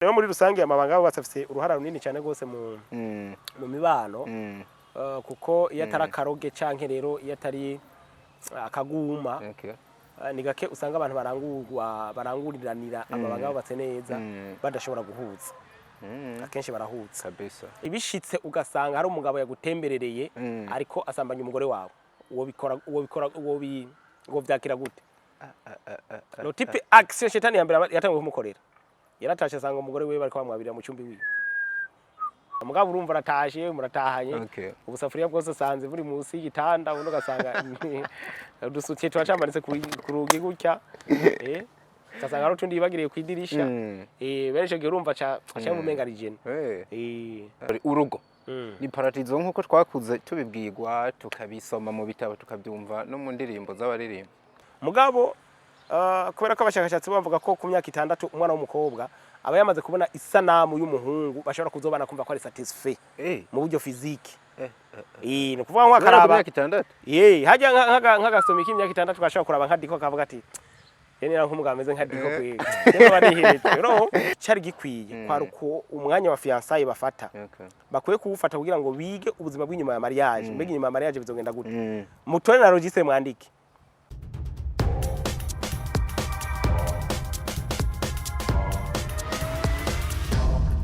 Rero muri rusange amabanga y'abubatsi afise uruhara runini cyane rwose mu mu mibano, kuko iyo atari akaroge canke rero iyo atari akaguma, ni gake usanga abantu barangurwa baranguriranira amabanga yubatse neza badashobora guhuza. Akenshi barahuza. Ibishitse ugasanga hari umugabo yagutemberereye ariko asambanya umugore wawe, uwo bikora, uwo bikora, uwo vyakira gute? Le type action shetani ya mbere yatanguye kumukorera, yaratashe asanga umugore wiwe bariko bamwabirira mu cyumba iwiwe. Mugabo urumva aratashe, muratahanye, ubusafuriya bwose usanze buri munsi y'igitanda, ubundi ugasanga udusutiye turacamanitse ku rugi gutya, ugasanga hari utundi yibagiriye kw'idirisha. Bene ico gihe urumva ca umenga ari jene. Urugo ni paradizo nk'uko twakuze tubibwirwa, tukabisoma mu bitabo, tukabyumva no mu ndirimbo z'abaririmba. Mugabo kubera ko abashakashatsi bavuga ko ku myaka 6 umwana w'umukobwa aba yamaze kubona isanamu y'umuhungu bashobora kuzobana, kumva ko ari satisfait mu buryo physique. Ni ukuvuga ngo Guhera ku akaraba myaka 6. Hajya nk'agasomi k'imyaka 6 gashobora kuraba nka Diko kavuga ati yene nk'umugabo ameze nka Diko kweri, rero barihereje. Rero cari gikwiye kwari uko umwanya wa fiançailles bafata, bakwiye kuwufata kugira ngo bige ubuzima bw'inyuma ya mariage. Mbega inyuma ya mariage bizogenda gute? Mutore na registre mwandike.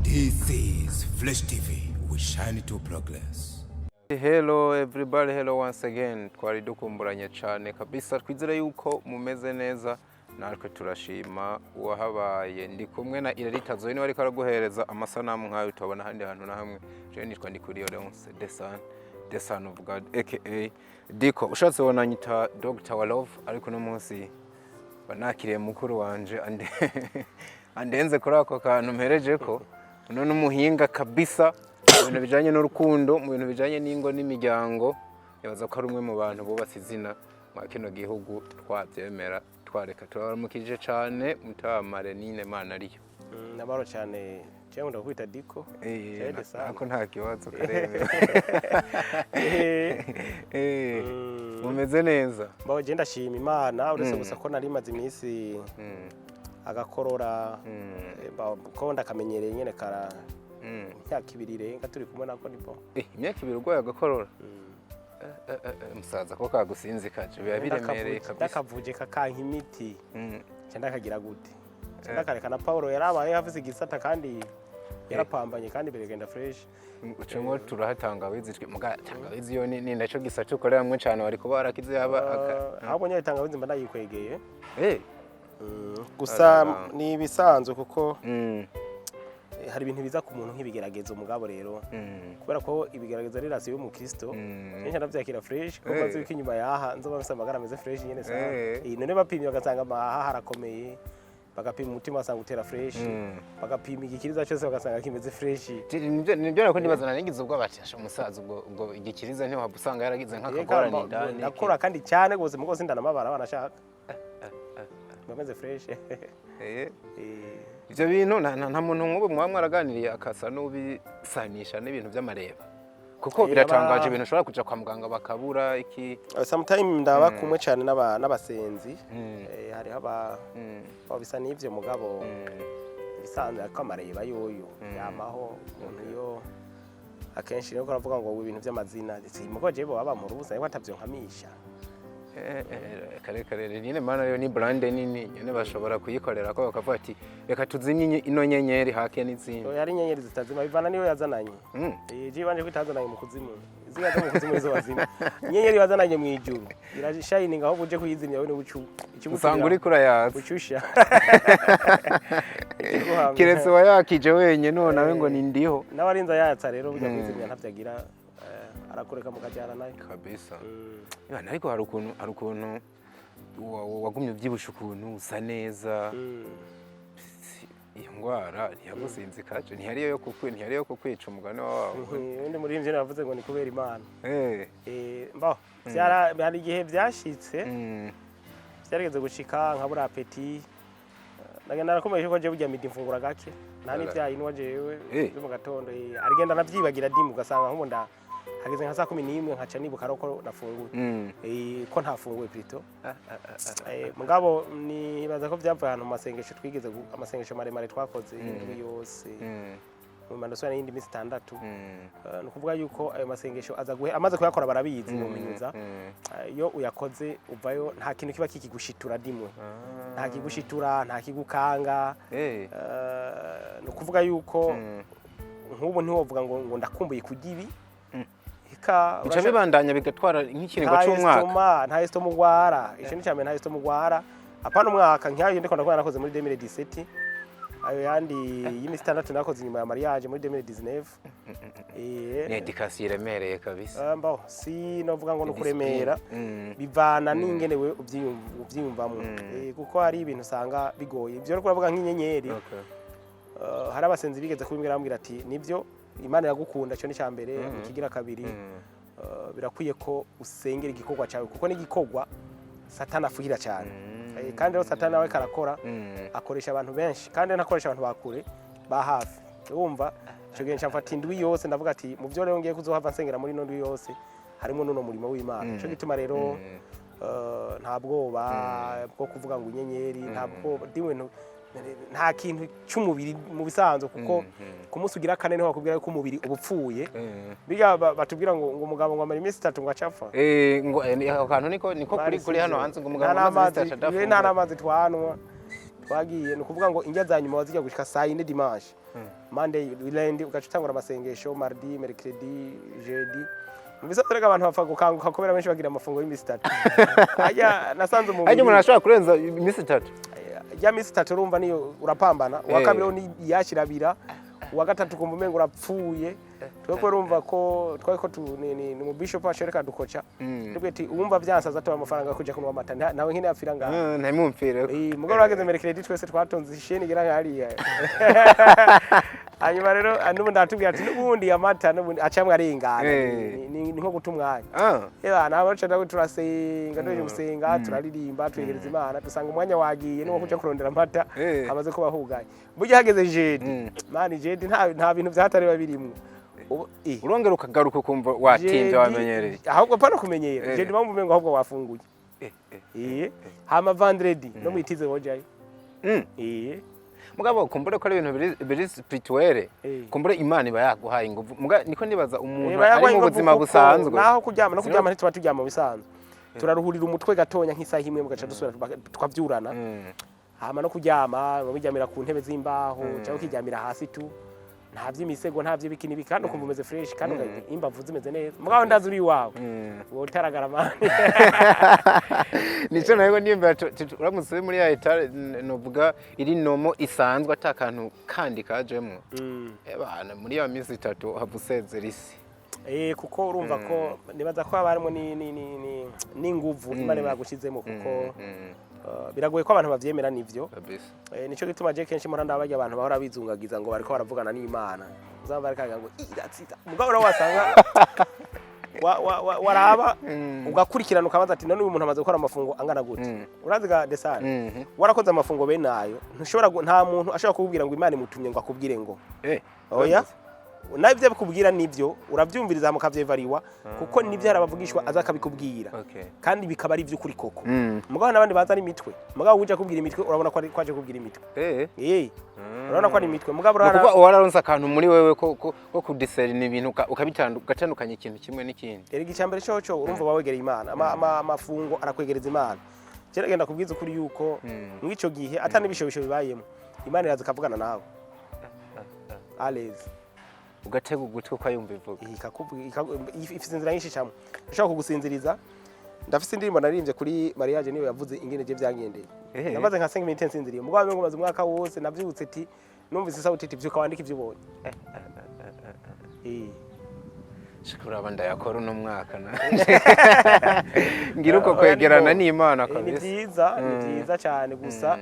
This is Flash TV. We shine to progress. Hello everybody, hello once again. Twari dukumburanye cyane kabisa. Twizere yuko mumeze neza, natwe turashima uwahabaye. Ndi kumwe na Irarita Zoe, niwe ariko araguhereza amasanamu nk'ayo utabona ahandi hantu na hamwe. Jewe nitwa Ndikuriyo Leonce, the son, the son of God, aka Diko. Ushatse wonanyita Dr. wa Love, ariko uno munsi banakiriye mukuru wanje andenze kuri ako kantu mpereje ko uno n'umuhinga kabisa mu bintu bijanye n'urukundo, mu bintu bijanye n'ingo n'imiryango. Yabaza ko ari umwe mu bantu bubatse izina mwa kino gihugu, twabyemera twareka. Turabaramukije cane mutama Renine Mana ariyo. Namahoro cyane, cyangwa ndakwita Diko. Cyane sana. Nako nta kibazo, karemera. Mumeze neza? Mbaho, je ndashima Imana, uretse gusa ko nari maze iminsi agakorora. Ko ndakamenyereye nyene kara imyaka 2 irenga turi kumwe nako nibo. Imyaka 2 urwaye agakorora? Musaza ko kagusinzikaje biba biremereye kabisa. Ndakavuje kakanka imiti, nca ndakagira gute? Nca ndakareka. Na Paulo yarabaye afise igisata kandi yarapambanye kandi biragenda fresh. Ucemo turaha tangawizi twe, muga tangawizi yo ni naco gisata ukoreramwo cane, wari kuba warakize yaba Ahubwo nyine tangawizi mba ndayikwegeye. Gusa Arara. ni ibisanzwe kuko hari ibintu biza ku muntu nk'ibigeragezo. Mugabo rero kubera ko ibigeragezo ari ration y'umukristo, kenshi ndavyakira fresh kuko nzi ko inyuma yaha nzoba mfise amagara ameze fresh nyene sawa. None bapimye bagasanga amahaha harakomeye, bagapima umutima basanga utera fresh, bagapima igikiriza cyose bagasanga kimeze fresh. Nibyo nako ndibaza, nanigize ubwo bati "Asha, umusaza ubwo igikiriza ntiwaba usanga yaragize nk'akagorane indani?" Ndakora kandi cyane gose, mugo sindanamabara banashaka bameze fresh. Ivyo bintu nta muntu nk'ubu muba mwaraganiriye akasa n'ubisanisha n'ibintu by'amareba? Kuko biratangaje ibintu ushobora kuja kwa muganga bakabura iki. Sometime ndaba kumwe cyane n'abasenzi. Hariho aba bisa n'ivyo, mugabo ibisanzwe ariko amareba yoyo yamaho umuntu iyo akenshi rero aravuga ngo ibintu by'amazina si mugo jewe baba bamurubuza ariko atavyo nkamisha. Kare kare nyine mana yo ni brand nini nyine, bashobora kuyikorera ko bakavuga ati reka tuzimye ino nyenyeri hake n'izindi. Oya, ari inyenyeri zitazima bivana niyo yazananye. Je banje kwitazananye mu kuzimu, iziga zo mu kuzimu nizo bazima. Inyenyeri yazananye mu ijuru irashininga, aho uje kuyizimya we n'ubucu. Usanga uri kurayaza. Ucyusha. Kiretse wayakije wenyine, none nawe ngo ni ndiho. N'abarinzi ayatsa rero burya kuyizimya ntavyo agira, arakureka mukajyana nayo. Kabisa. Ibana, ariko hari ukuntu wagumye ubyibushe, ukuntu usa neza. Iyo ndwara ntiyagusinzikaje, ntiyari iyo kukwica umugani wawe? Undi muri imbyino yavuze ngo ni kubera Imana. Mbaho hari igihe byashitse, byarigeze gushika nkabura appétit. Nagenda narakomeje ko je burya midi mfungura gake, nta n'ivyayi nwa jewe byo mu gatondo. Arigenda navyibagira dimu, ugasanga nk'ubu nda Hageze nka saa 11 nkaca nibuka ko nafunguye. Ko ntafunguye plutôt. Mugabo nibaza ko byavuye ahantu mu masengesho twigeze amasengesho maremare twakoze indwi yose, mu mandasubira n'iyindi minsi 6. Ni ukuvuga yuko ayo masengesho aza guhe amaze kuyakora barabizi muminyuza. Iyo uyakoze uvayo nta kintu kiba kikigushitura dimwe, nta kigushitura, nta kigukanga. Ni ukuvuga yuko nk'ubu ntiwovuga ngo ndakumbuye kurya ibi. Eka Bica bibandanya bigatwara nk'ikiringo nta c'umwaka. Estomac, nta estomac ugwara. Ico ni cyambere, nta estomac ugwara, apana umwaka nkayo ndiko ndakora nakoze muri 2017, ayo yandi y'iminsi 6 nakoze inyuma ya mariage muri 2019. Ni éducation iremereye kabisa. Mbaho si novuga ngo no kuremera, bivana n'ingene we uvyiyumvamwo. Kuko hari ibintu usanga bigoye, ivyo uriko uravuga nk'inyenyeri. Hari abasenzi bigeze kubimbwira, bambwira ati: "Nibyo, Imana iragukunda, cyo ni cya mbere. Ikigira kabiri, birakwiye ko usengera igikorwa cyawe, kuko n'igikorwa Satani afuhira cyane." Kandi rero Satani nawe karakora, akoresha abantu benshi, kandi ntakoresha abantu bakure, ba hafi. Urumva icyo gihe nca mfata indwi yose, ndavuga ati: "Mu byo rero ngiye kuzohava nsengera muri ino ndwi yose harimo n'uno murimo w'Imana." Nicyo gituma rero nta bwoba bwo kuvuga ngo inyenyeri, nta bwoba dimwe, nta kintu cy'umubiri mu bisanzwe, kuko ku munsi ugira kane niho bakubwira ko umubiri uba upfuye. Biga batubwira ngo umugabo ngo amara iminsi 3 ngo acapfa. Ngo ako kantu niko kuri hano hanze ngo umugabo Nta amaze n'amazi iminsi 3 nta adafungura. n'amazi twanwa twagiye. Ni ukuvuga ngo indya za nyuma wazijya gushika saa 4 dimanche, Monday, lundi ugaca utangura amasengesho, mardi, mercredi, jeudi. Mu bisanzwe rero abantu bapfa gukanguka kubera benshi bagira amafunguro y'iminsi 3. Ajya nasanze umubiri Harya umuntu ashobora kurenza iminsi 3? Ya minsi 3 urumva niyo urapambana. Uwa kabiri ni yashirabira, uwa gatatu kumva umengo urapfuye. Twebwe urumva ko twari ko ni mu bishop wacu reka dukoca, tubwiye ati: "Uwumva byansaza atoba amafaranga yo kuja kunywa amata, nawe nkene yapfira ngaho." Ntimumfire. Mugabo urageze mercredi twese twatonze isheni igera hariya. Hanyuma rero n'ubundi aratubwira ati n'ubundi amata n'ubundi acamwe arengana. Ni nko guta umwanya. Eba nawe baca nawe turasenga, duhejeje gusenga turaririmba, twegereza Imana, dusanga umwanya wagiye nuwo kuja kurondera amata amaze kuba hugaye. Burya hageze jeudi, mani, jeudi nta bintu vyahatari biba birimwo. Urongera ukagaruka ukumva watinze, Jeudi- wamenyereye. Ahubwo pana kumenyera. Jeudi bamva umengo ahubwo wafunguye. Hama vendredi no mwitize wojayo. Mugabo kumbure ko ari ibintu biri spirituel. Kumbure Imana iba yaguhaye inguvu. Muga niko nibaza umuntu Iba yaguhaye ari mu inguvu buzima kuko busanzwe. Naho kuryama no kuryama ntituba turyama mu bisanzwe, turaruhurira umutwe gatonya nk'isaha 1 mugaca dusubira tukavyurana. Hama no kuryama uryamira ku ntebe z'imbaho cyangwa ukiryamira hasi tu, nta vy'imisego, nta vy'ibiki n'ibi, kandi ukumva umeze fresh, kandi imbavu zimeze neza. Mugabo ndazi uri iwawe wowe utaragara mani. Nico nayo niyumvira, uramutse uri muri ya état novuga iri nomo isanzwe ata kantu kandi kajemwo. Ebana muri ya minsi 3 hava usezera isi. Kuko urumva ko nibaza ko haba harimo n'inguvu Imana iba yagushizemo, kuko biragoye ko abantu bavyemera nivyo. Kabisa. Nico gituma je kenshi mpora ndabarya abantu bahora bizungagiza ngo bariko baravugana n'Imana, uzaba bariko baravuga ngo iratsita, mugabo rero wasanga waraba ugakurikirana ukabaza ati: "None uyu muntu amaze gukora amafungo angana gute?" Urazi ga desane, warakoze amafungo bene ayo, ntushobora nta muntu ashobora kukubwira ngo Imana imutumye ngo akubwire ngo oya. Nawe ibyo bikubwira nibyo urabyumviriza mukavyevariwa, kuko nibyo hari abavugishwa aza akabikubwira kandi bikaba ari iby'ukuri koko. Mugabo n'abandi bazana imitwe, mugabo uje kubwira imitwe urabona ko ari ko aje kubwira imitwe. Urabona ko ari imitwe, mugabo Ni urara ukuvuga wararonse akantu muri wewe ko kudiserina ibintu ugatandukanya ikintu kimwe n'ikindi. Erega icyambere coco urumva uba wegereye Imana. Amafungo arakwegereza Imana. Kera genda kubwiza ukuri yuko mw'ico gihe ata n'ibishobisho bibayemo, Imana iraza ikavugana nawe alezi. Ugatega ugutwi ukayumva ivuga. Ifise inzira nyinshi camwe ishobora kugusinziriza. Ndafise indirimbo naririmbye kuri mariage niyo yavuze ingene je vyangendeye. Namaze nka 5 minutes nsinziriye, mugabo ngo maze umwaka wose navyutse ti numvise isauti iti: "Vyuka wandike ivyo ubonye." Shaka uraba ndayakora uno mwaka nanje ngira uko Oya, kwegerana niko. n'Imana Ni kabisa. vyiza, ni vyiza cyane. Gusa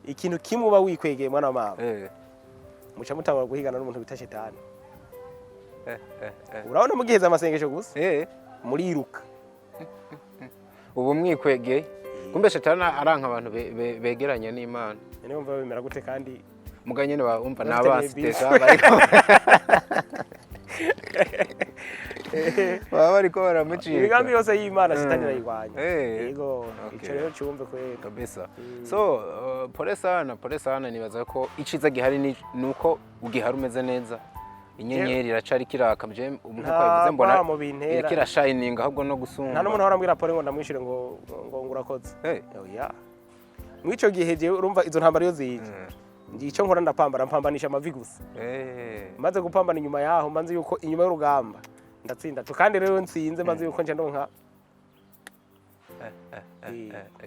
ikintu kimwe uba wikwegeye, mwana wa mama, muca mutangura guhigana n'umuntu bita shetani. Urabona mugiheza amasengesho gusa, muriruka. Ubu mwikwegeye kumbe shetani aranka abantu begeranye n'Imana. Niyo mva bimera gute kandi? Muga nyene wumva Bafite n'abasi beef. déjà bariko. Baba bariko baramucika. Imigambi yose y'Imana shitani irayirwanya. Yego. Ico rero cyumve kwera. Kabisa. So pole sana, pole sana. Nibaza ko iciza gihari ni uko ugihari umeze neza, inyenyeri iracari kiraka. Je nkuko Nta bivuze mbona rwamo bintera. iriko irashininga ahubwo no gusumba. Nta n'umuntu ahora ambwira pole ngo ndamwishyure ngo urakoze. Oya, mw'ico gihe jewe urumva izo ntambara iyo zije, ngiye icyo nkora ndapambana, mpambanisha amavi gusa. Maze gupambana, inyuma yaho mbanze yuko inyuma y'urugamba ndatsinda tu. Kandi rero nsinze mbanze yuko nca ndonka.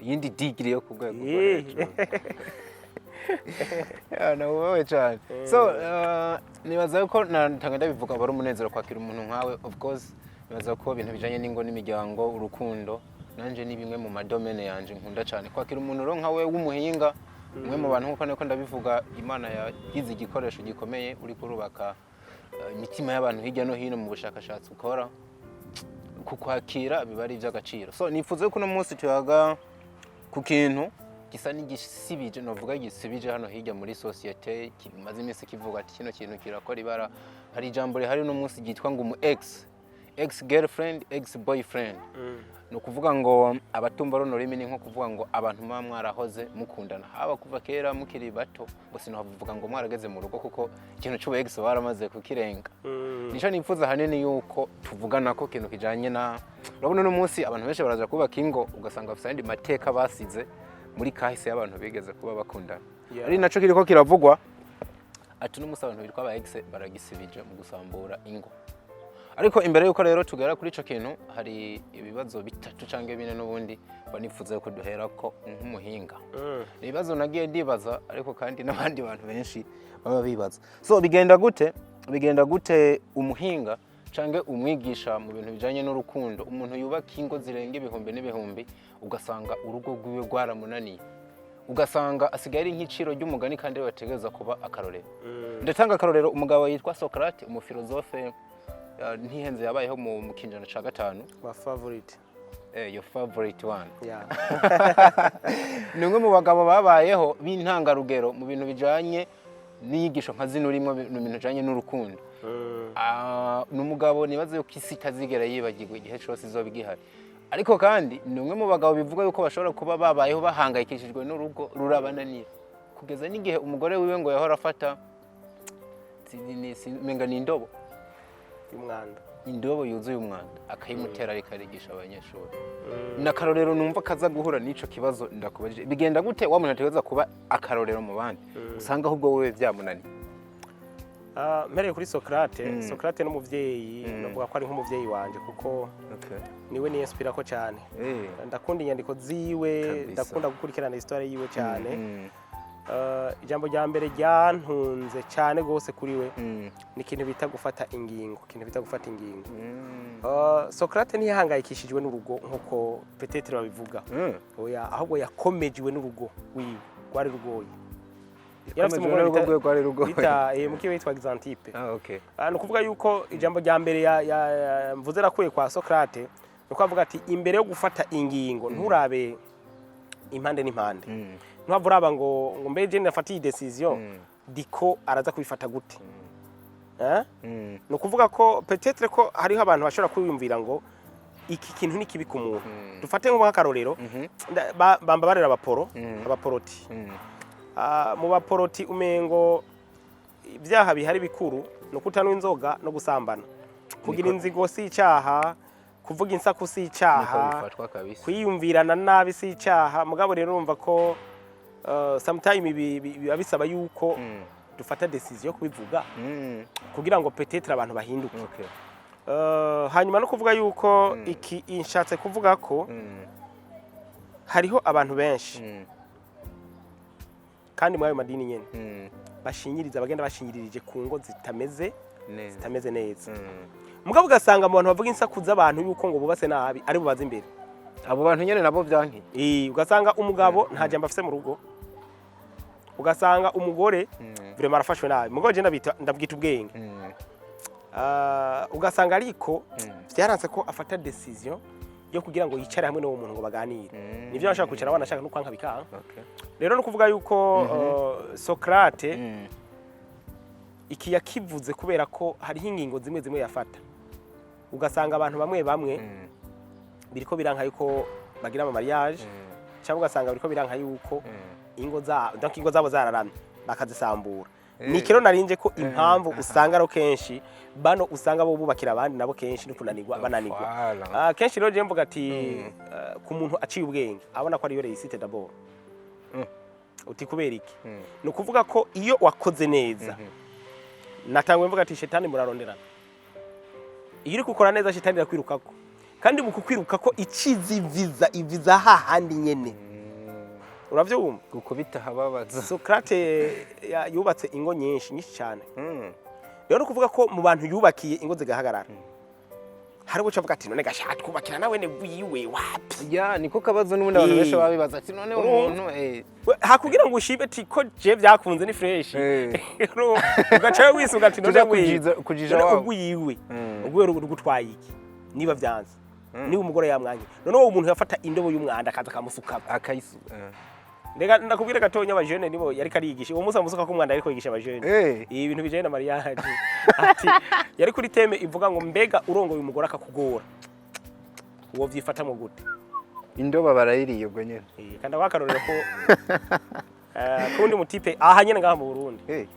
Yindi degree yo ku rwego rwo hejuru. Ya, nawe cyane. So nibaza ko natanga ndabivuga, aba ari umunezero kwakira umuntu nkawe. Of course, nibaza ko ibintu bijanye n'ingo n'imiryango, urukundo, nanje ni bimwe mu madomaine yanje nkunda cyane. Kwakira umuntu rero nkawe w'umuhinga, umwe mu bantu nkuko niko ndabivuga, Imana yagize igikoresho gikomeye uri kurubaka imitima y'abantu hirya no hino mu bushakashatsi ukora, kukwakira biba ari iby'agaciro. So nifuza ko uno munsi tuyaga ku kintu gisa n'igisibije, novuga gisibije hano hirya muri société, kimaze iminsi kivuga ati kino kintu kirakora ibara. Hari ijambo rihari uno munsi ryitwa ngo umu ex girlfriend, ex boyfriend. Ni ukuvuga ngo abatumva runo rurimi, ni nko kuvuga ngo abantu muba mwarahoze mukundana, haba kuva kera mukiri bato, ngo sinavuga ngo mwarageze mu rugo, kuko ikintu cy'ubu ex baramaze kukirenga. Nico nifuza ahanini yuko tuvugana ko kintu kijanye na, urabona uno munsi abantu benshi baraza kubaka ingo, ugasanga bafise ayandi mateka basize muri kahise y'abantu bigeze kuba bakundana. Ari naco kiriko kiravugwa ati uno munsi abantu bitwa aba ex baragisibije mu gusambura ingo. Ariko imbere yuko rero tugera kuri ico kintu, hari ibibazo bitatu canke bine n'ubundi banifuza ko duherako nk'umuhinga. Ni ibibazo nagiye ndibaza, ariko kandi n'abandi bantu benshi baba bibaza. So bigenda gute umuhinga canke umwigisha mu bintu bijanye n'urukundo, umuntu yubaka ingo zirenga ibihumbi n'ibihumbi, ugasanga urugo rwiwe rwaramunaniye, ugasanga asigaye ari nk'iciro ry'umugani kandi bategereza kuba akarorero? Ndatanga akarorero, umugabo yitwa Socrate, umufilozofe, ntihenze, yabayeho mu kinjana ca gatanu. My favorite. Your favorite one. Yeah. Ni umwe mu bagabo babayeho b'intangarugero mu bintu bijanye n'inyigisho nka zino urimo, mu bintu bijanye n'urukundo. Ah, ni umugabo nibaze yuko isi itazigera yibagirwa igihe cyose izoba igihari. Ariko kandi ni umwe mu bagabo bivuga yuko bashobora kuba babayeho bahangayikishijwe n'urugo rurabananira, kugeza n'igihe umugore wiwe ngo yahora afata menga ni indobo y'umwanda. Indobo yuzuye umwanda, akayimutera, ariko arigisha abanyeshuri. Ni akarorero numva kaza guhura n'ico kibazo ndakubajije: bigenda gute wa muntu ategereza kuba akarorero mu bandi, usanga ahubwo wewe byamunaniye? Ah, mpereye kuri Socrate. Socrate n'umuvyeyi, navuga ko ari nk'umuvyeyi wanje kuko niwe niyinspira ko cyane. Ndakunda inyandiko ziwe. Ndakunda gukurikirana histoire yiwe cyane. Ijambo rya mbere ryantunze cyane rwose kuri we ni ikintu bita gufata ingingo, ikintu bita gufata ingingo. Socrate ntiyahangayikishijwe n'urugo nk'uko peut-être babivuga. Oya, ahubwo yakomejwe n'urugo wiwe rwari rugoye. Yari afise Yakomeje umugore n'urugo rwe rwari rugoye. Bita mukiwe witwa Xantippe. Ah, okay. Ah, ni ukuvuga yuko ijambo rya mbere mvuze rakuye kwa Socrate ni uko avuga ati imbere yo gufata ingingo nturabe impande n'impande, ntuhave uraba ngo mbe je nafata iyi décision, diko araza kubifata gute, eh? Ni ukuvuga ko peut-être ko hariho abantu bashobora kwiyumvira ngo iki kintu ni kibi ku muntu. Dufate nk'akarorero, bamba barera abaporo, abaporoti. Ah, mu baporoti umengo ibyaha bihari bikuru ni ukutanywa inzoga no gusambana. Kugira inzigo si icyaha, kuvuga insaku si Niko icyaha, bifatwa kabisa. kwiyumvirana nabi si icyaha. Mugabo rero urumva ko sometime biba bisaba yuko dufata décision yo kubivuga kugira ngo peut-être abantu bahinduke. Hanyuma no kuvuga yuko iki inshatse kuvuga ko hariho abantu benshi kandi muri ayo madini nyene bashinyiriza, bagenda bashinyiririje ku ngo zitameze Neza. zitameze neza. Mugabo ugasanga mu bantu bavuga insaku z'abantu yuko ngo bubatse nabi ari bubaze imbere. Abo bantu nyene nabo vyankiye. Ugasanga umugabo nta jambo afise mu rugo, ugasanga umugore vraiment arafashwe nabi. Mugabo je ndabita, ndabwita ubwenge. Ah, ugasanga ariko vyaranse ko afata décision yo kugira ngo yicare hamwe n'uwo muntu ngo baganire. Nivyo bashaka kwicara, banashaka no kwanka bikanka. Rero no kuvuga yuko Socrate iki yakivuze kubera ko hariho ingingo zimwe zimwe yafata. Ugasanga abantu bamwe bamwe biriko biranka yuko bagira ama mariage, cyangwa ugasanga biriko biranka yuko ingo za donc ingo zabo zararamye bakazisambura. Ni kero narinje ko impamvu usanga ari kenshi bano usanga bo bubakira abandi, nabo kenshi no kunanirwa, bananirwa. Voilà. Ah, kenshi rero je mvuga ati ku muntu aciye ubwenge abona ko ariyo réussite d'abord. Uti kubera iki? Ni ukuvuga ko iyo wakoze neza, natangwe mvuga ati shetani muraronderana. Iyo uri gukora neza, shetani irakwirukako, kandi mu kukwirukako iciza iviza hahandi nyene, uravyumva? Gukubita ahababaza. Socrate yubatse ingo nyinshi nyinshi cyane. Rero ni ukuvuga ko mu bantu yubakiye ingo zigahagarara, hari guca avuga ati: "None gashaka twubakira nawe ne wiwe wapi?" Ya, niko kabazo n'ubundi abantu benshi baba bibaza ati: "None umuntu Hakugira ngo ushibe ati ko je byakunze, ni fresh." Ugaca wisuga ati none Tuja we kujija none wabo. ugwiwe ugwiwe rugutwaye iki niba vyanze, niba umugore yamwanke? None uwo muntu yafata indobo y'umwanda akaza akamusukako. Akayisu. Ndega ndakubwira gatonya, abajene nibo yariko ariyigisha uwo munsi amusuka ko umwanda, yariko yigisha abajene ibi bintu bijanye na mariage. Ati yari kuri thème ivuga ngo: "Mbega urongoye umugore akakugora, uwo vyifatamwo gute?" Indoba barayiriye ubwo nyene. Kandi ako akarorero ko kundi mutipe aha nyene ngaha mu Burundi,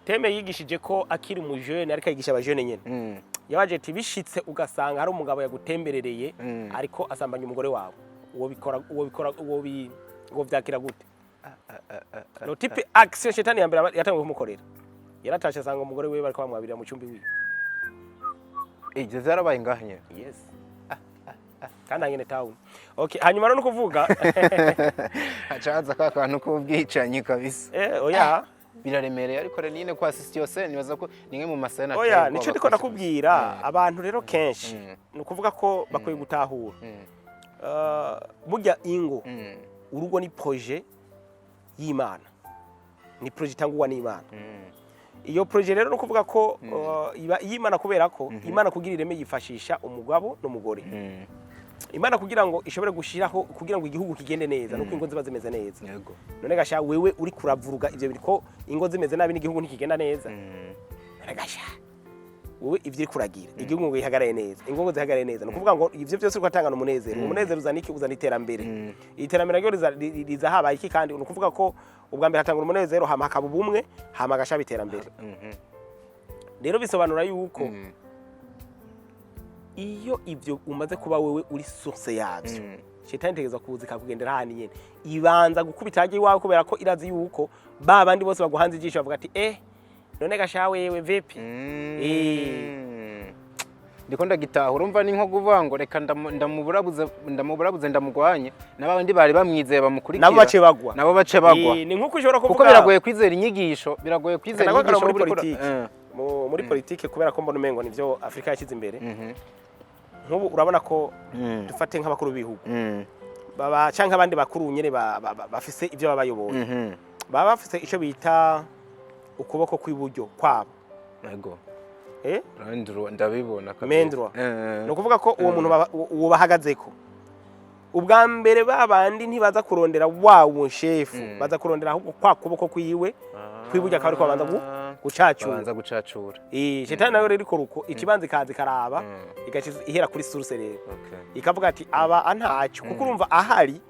thème yigishije ko akiri umujene, ariko yigisha abajene nyene. Yabaje ati: "Bishitse ugasanga hari umugabo yagutemberereye, ariko asambanya umugore wawe, uwo bikora, uwo bikora, uwo vyakira gute?" Le type, action shetani ya mbere yatanguye kumukorera, yaratashe asanga umugore wiwe bariko bamwabirira mu cyumba iwiwe. Ivyo vyarabaye ngaha nyene? Yes, kandi aha nyene town. Okay, hanyuma rero no kuvuga Haca haza ka kantu k'ubwicanyi kabisa. Oya. Biraremereye, ariko rero nyine kwa sitiyose nibaza ko ni imwe mu masena. Oya, nico ndiko ndakubwira. Abantu rero kenshi ni ukuvuga ko bakwiye gutahura. Burya ingo, urugo ni projet y'Imana, ni projet itangurwa n'Imana. Iyo projet rero ni ukuvuga ko iba iy'Imana, kubera ko Imana kugira ireme yifashisha umugabo n'umugore. Imana kugira ngo ishobore gushiraho, kugira ngo igihugu kigende neza, nuko ingo ziba zimeze neza. None gasha wewe uri kuravuruga ivyo biriko, ingo zimeze nabi n'igihugu ntikigenda neza. None gasha wowe ivyo uri kuragira igihugu ngo gihagarare neza, ingo ngo zihagarare neza, ni ukuvuga ngo ivyo byose uriko uratangana umunezero. Umunezero uzana iki? Uzana iterambere. Iterambere naryo riza habaye iki? Kandi ni ukuvuga ko ubwa mbere hatangura umunezero, hama hakaba ubumwe, hama hagashaba iterambere. Rero bisobanura yuko iyo ivyo umaze kuba, wewe uri source yavyo, shetani itegezwa kuza ikakugendera hahandi nyene, ibanza gukubita hajya iwawe, kubera ko irazi yuko ba bandi bose baguhanze ijisho bavuga ati: "Eh, none gasha wewe vipi?" Ndiko ndagitaha. Urumva ni nko kuvuga ngo reka ndamuburabuze, ndamugwanye n'abandi bari bamwizeye bamukurikira. Nabo bace bagwa. Nabo bace bagwa. Ni nkuko ushobora Kuko kuvuga biragoye kwizera inyigisho, biragoye kwizera Kana inyigisho muri uriko politiki. Muri politiki, kubera ko mbona umengo nivyo Afrika yashyize imbere. Nk'ubu urabona ko dufate nk'abakuru b'ibihugu baba canke abandi bakuru nyene bafise ivyo baba bayoboye, baba bafise ico bita ukuboko kw'iburyo kwabo. Yego. Eh? Randro ndabibona kabisa. Main droit. Ni ukuvuga ko uwo muntu uwo bahagazeko ubwa mbere, babandi ntibaza kurondera wa mushefu, baza kurondera ahubwo kwa kuboko kwiwe kw'iburyo, akaba ariko babanza gucacura. Babanza gucacura. Shetani nayo rero ikora uko, ikibanza ikaza ikaraba, igaca ihera kuri source rero, ikavuga ati: "Aba ntacyo," kuko urumva ahari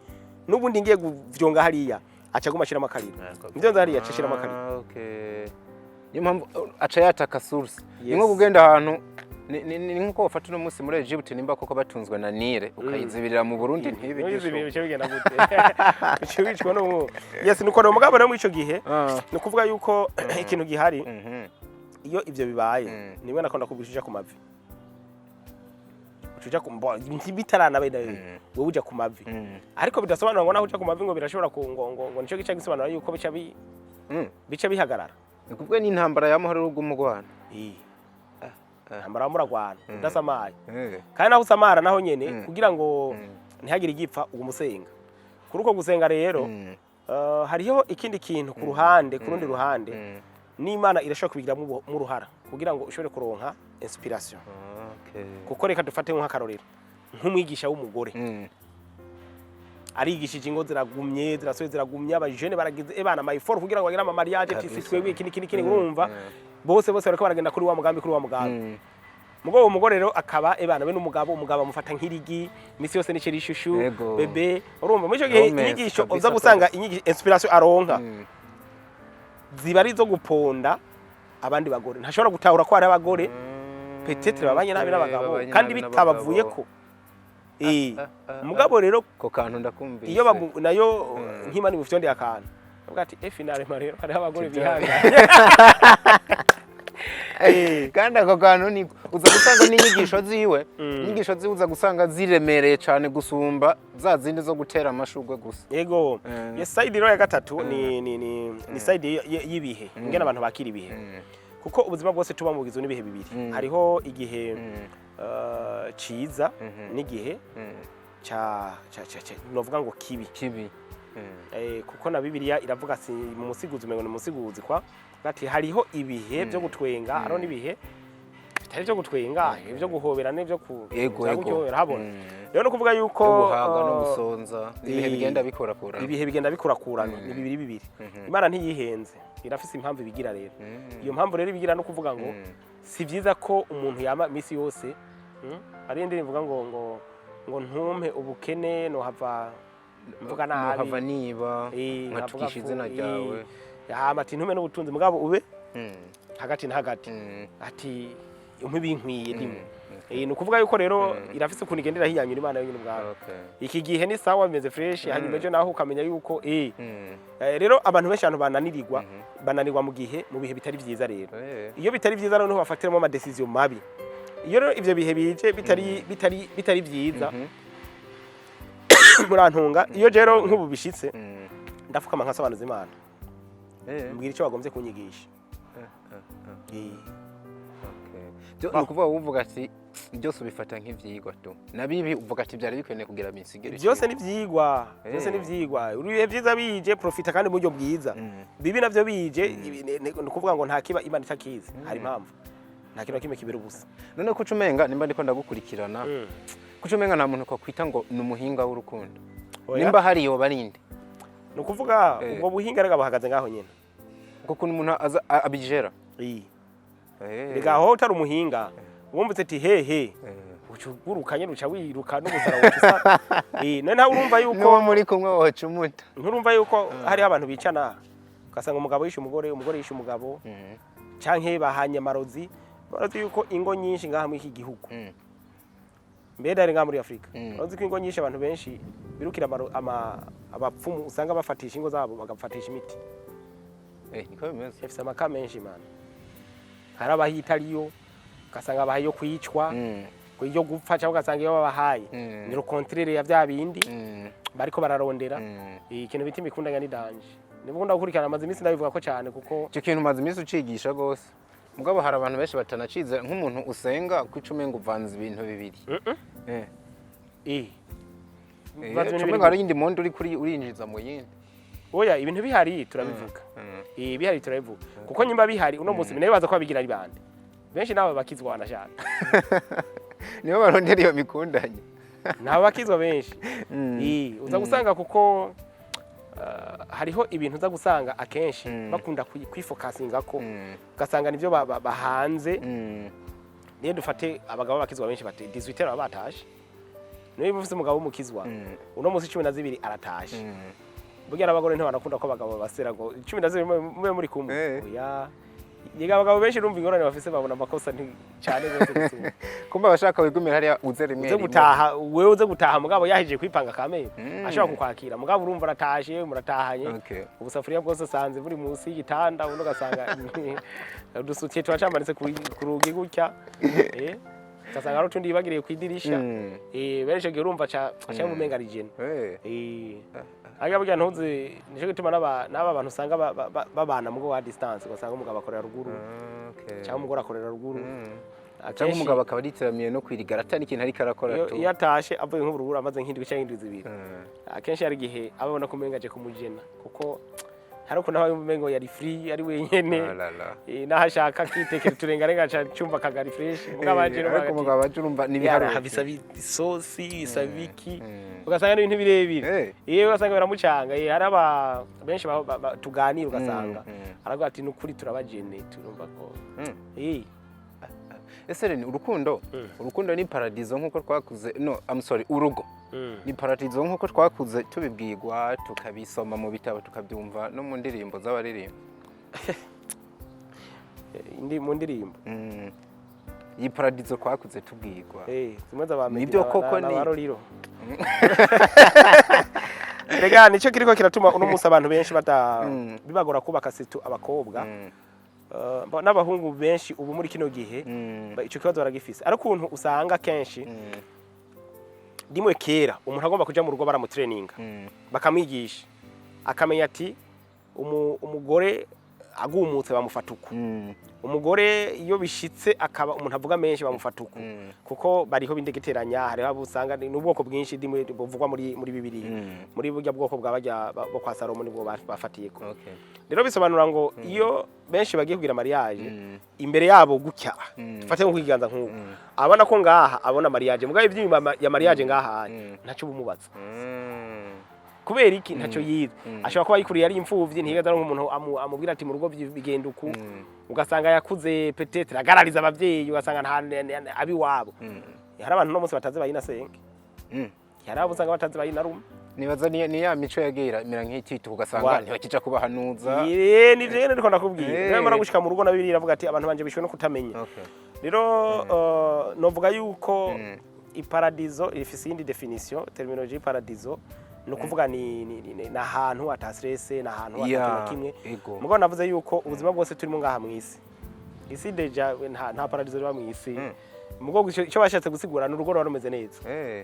n'ubundi ngiye kuvyonga hariya, aca aguma ashiramo akariro, mvyonze hariya aca ashiramo akariro. Ah, okay. Niyo mpamvu aca yataka source. Ni nko Yes. kugenda ahantu ni nkuko bafata uno munsi muri Egypt, nimba koko batunzwe na Nile, ukayizibirira mu Burundi ntibe. Ntuyizi ibintu bice bigenda gute, bice wicwa no yes. Nuko rero mugabo rero muri ico gihe, ni ukuvuga yuko ikintu gihari, iyo ivyo bibaye, nimwe nakunda kubwira, uja ku mavi, uca ku bitaranabaye nawe, wewe uja ku mavi. Ariko bidasobanura ngo naho uja ku mavi ngo birashobora ku ngo nico gica gisobanura yuko bica bihagarara. Ni kuvuga ni intambara y'amahoro y'urugumugwana. Ntambara muragwana udasamaye. Kandi naho usamara naho nyene, kugira ngo ntihagire igipfa, uguma usenga. Kuri uko gusenga rero, hariho ikindi kintu ku ruhande, ku rundi ruhande, n'Imana irashobora kubigiramo uruhara kugira ngo ushobore kuronka inspiration. Kuko reka dufate nk'akarorero nk'umwigisha w'umugore, arigishije, ingo ziragumye, zirasubiye ziragumye, abajene baragize ebana ama efforts kugira ngo bagire ama mariage. Tisi twebwe iki niki niki, urumva bose bose bariko baragenda kuri wa mugambi, kuri wa mugambi. Mugabo uwo mugore rero akaba ebana we n'umugabo, umugabo amufata nk'irigi, imisi yose ni chéri, chouchou, bébé. Urumva muri ico gihe Romance inyigisho kabisa uza gusanga, inyigisho, inspiration aronka ziba ari izo guponda abandi bagore. Ntashobora gutahura ko hari abagore peut-être babanye nabi n'abagabo babanye kandi nabi bitabavuyeko. Mugabo rero Ko kantu ndakumvise. iyo nayo nk'Imana imufyondeye akantu, avuga ati: "Eh, finalement rero hariho abagore bihanganye." Kandi ako kantu ni uza gusanga n'inyigisho ziwe, inyigisho ziwe uza gusanga ziremereye cyane gusumba za zindi zo gutera amashurwe gusa. Yego. Yes, side rero ya gatatu ni side y'ibihe, ingene abantu bakira ibihe, kuko ubuzima bwose tuba mu bugizwe n'ibihe bibiri. Hariho igihe ciza n'igihe ca novuga ngo kibi. Kibi. Kuko na Bibiliya iravuga, si mu Musiguzi, umengo ni Musiguzi, kwa ati hariho ibihe byo gutwenga, hariho n'ibihe bitari byo gutwenga, ibyo guhobera n'ibyo ku bya gutyo, habona. Rero no kuvuga yuko Byo guhaga no gusonza, ibihe bigenda bikorakora. Ibihe bigenda bikurakurana, ni bibiri bibiri. Imana ntiyihenze, irafise impamvu ibigira. Rero iyo mpamvu rero ibigira no kuvuga ngo si byiza ko umuntu yama iminsi yose, Hari indirimbo ivuga ngo ntumpe ubukene, nohava mvuga nabi, Nohava niba nkavuga nkatukisha izina ryawe. Hama ati ntume n'ubutunzi, mugabo ube hagati na hagati, ati umpe ibinkwiye ndimo. Ni ukuvuga yuko rero irafise ukuntu igenda irahinyanyura, Imana yonyine ubwayo. Iki gihe ni sawa, bimeze fresh, hanyuma ejo naho ukamenya yuko rero abantu benshi, abantu bananirirwa, bananirwa mu gihe, mu bihe bitari vyiza. Rero iyo bitari vyiza noneho bafatiramo ama décisions mabi. Iyo rero ivyo bihe bije bitari vyiza, murantunga, iyo rero nk'ubu bishitse, ndafukama nkasobanuza Imana, mbwira icyo bagombye kunyigisha. Ni ukuvuga uvuga ati byose ubifata nk'ivyigwa tu, na bibi uvuga ati byari bikwiriye kugira binsigire. Byose ni vyigwa, byose ni vyigwa. Ibihe vyiza bije, profita kandi mu buryo bwiza. Bibi navyo bije, ni ukuvuga ngo nta kiba Imana itakizi, hari impamvu, nta kintu na kimwe kibera ubusa. None kuca umenga nimba ndiko ndagukurikirana, kuca umenga nta muntu twakwita ngo ni umuhinga w'urukundo? Oya. Nimba hari, yoba ari nde? Ni ukuvuga ubwo buhinga rega buhagaze ngaho nyene. Kuko ukuntu umuntu aza abijera. Rega aho utari umuhinga, wumvise ati hehe, uca uguruka nyene, uca wiruka n'ubuzara uca usa. None ntawe urumva yuko N'uwo muri kumwe woca umuta. Nturumva yuko hariho abantu bicana, ugasanga umugabo yishe umugore, umugore yishe umugabo, canke bahanye amarozi. Barazi yuko ingo nyinshi ngaha muri iki gihugu, mbere dari ngaha muri Afurika, urazi ko ingo nyinshi, abantu benshi birukira abapfumu, usanga bafatisha ingo zabo, bagafatisha imiti. Niko bimeze. Ifise amaka menshi mana. Hari abahita ariyo, ugasanga bahaye yo kwicwa, iyo gupfa, cyangwa ugasanga iyo babahaye ni le contraire ya vya bindi bariko bararondera. Ikintu bita imikundanya ni danger, nibwo gukurikirana, amaze iminsi ndabivuga ko cyane kuko Icyo kintu umaze iminsi ucigisha rwose, mugabo hari abantu benshi batanacize, nk'umuntu usenga kuca umenga uvanze ibintu bibiri. Uvanze ibintu Uca bibiri. umenga hari iyindi monde uri kuri urinjiza mu yindi. Oya, ibintu bihari turabivuga. Bihari turabivuga, kuko nyimba bihari uno munsi nayo baza ko babigira ari bande benshi, nabo bakizwa wanashaka. Nibo barondera iyo mikundanye. Nabo bakizwa benshi. Uza gusanga kuko hariho ibintu uza gusanga akenshi bakunda kwifokasinga ko, ugasanga nivyo bahanze. Niyo dufate abagabo bakizwa benshi bati 18 baba batashe. Niba ufise umugabo w'umukizwa, uno munsi 12 aratashe. Burya n'abagore ntibanakunda ko abagabo basera ngo 12 mube muri kumwe. Oya, yega, abagabo benshi urumva ingorane bafise, babona amakosa cyane gose gusumba. Kumba abashaka wigumira hariya, uze rimwe Uze rimwe. gutaha, wewe uze gutaha, mugabo yahejeje kwipanga kamere, ashobora kukwakira, mugabo urumva aratashe, muratahanye, ubusafuriya bwose usanze buri munsi y'igitanda, ubundi ugasanga udusutiye turacamanitse ku rugi gutya, ugasanga hari utundi yibagiriye ku idirisha. Bene ico gihe urumva ca umenga ari jene. Ariko burya ntuzi, nico gituma n'aba bantu usanga babana mugo wa distance, ugasanga umugabo akorera ruguru cyangwa umugore akorera ruguru. Cyangwa Akenshi umugabo akaba ariteramiye no kwirigara atari ikintu ariko arakora tu. Iyo atashe avuye nk'ubururu, amaze nk'indwi cyangwa indwi 2, akenshi hari igihe aba abona ko umenga aje kumujena, kuko hari ukuntu aba yumva umengo yari free, ari wenyene. Ah la la. Naho ashaka akitekera uturengarenga, aca cyumva akagari fresh, mugabo aje Ariko umugabo aje urumva n'ibiharuro. yaraha bisaba isosi, bisaba iki, ugasanga n'ibintu birebire. Iyo ugasanga biramucanga. Hari aba benshi tuganira, ugasanga aravuga ati: "Ni ukuri turabajene, turumva ko." Ese rero urukundo ni paradizo nk'uko twakuze, no, I'm sorry, urugo ni paradizo nk'uko twakuze tubibwirwa, tukabisoma mu bitabo, tukabyumva no mu ndirimbo z'abaririmba? Indi mu ndirimbo? Iyi paradizo twakuze tubwirwa. Zimwe za Nibyo koko. Na baroriro. Rega nicyo kiriko kiratuma uno munsi abantu benshi bata bibagora kubaka, surtout abakobwa. N'abahungu benshi ubu muri kino gihe ico kibazo baragifise, ariko ukuntu usanga kenshi rimwe kera umuntu agomba kuja mu rugo baramutraininga, bakamwigisha, akamenya ati umugore agumutse bamufata uku, umugore iyo bishitse akaba umuntu avuga menshi bamufata uku, kuko bariho bindegeteranya. Hariho abo usanga n'ubwoko bwinshi dimwe buvugwa muri Bibiliya, muri burya bwoko bwa barya bo kwa Salomo nibwo bafatiyeko. Rero bisobanura ngo iyo benshi bagiye kugira mariage, imbere yabo gutya, dufate nko kwiganza nk'uko abona ko ngaha abona mariage, mugabo iby'inyuma ya mariage ngaha ntacyo bumubaza. Kubera iki? Ntacyo yize. Ashobora kuba yikuriye ari imfuvyi, ntiyigeze aronka umuntu amubwira ati mu rugo bigenda uku. Ugasanga yakuze peut-être agarariza abavyeyi, ugasanga nta abiwabo. Hari abantu no munsi batazi bayina senge, hari abo usanga batazi bayina rume. Nibaza ni ya mico yagiye iramera nk'itito, ugasanga Voilà. ntibakija kubahanuza. Ni vyo nyene ndiko ndakubwira. Rero mara gushika mu rugo na Bibiliya iravuga ati abantu banje bishwe no kutamenya. Rero novuga yuko iparadizo ifise iyindi définition, terminologie. Iparadizo ni ukuvuga ni ahantu ata stress, ni ahantu ata kintu na kimwe. Mugabo navuze yuko ubuzima bwose turimo ngaha mw'isi, isi déjà nta paradizo riba mw'isi. Mugabo ico bashatse gusigura ni urugo ruba rumeze neza.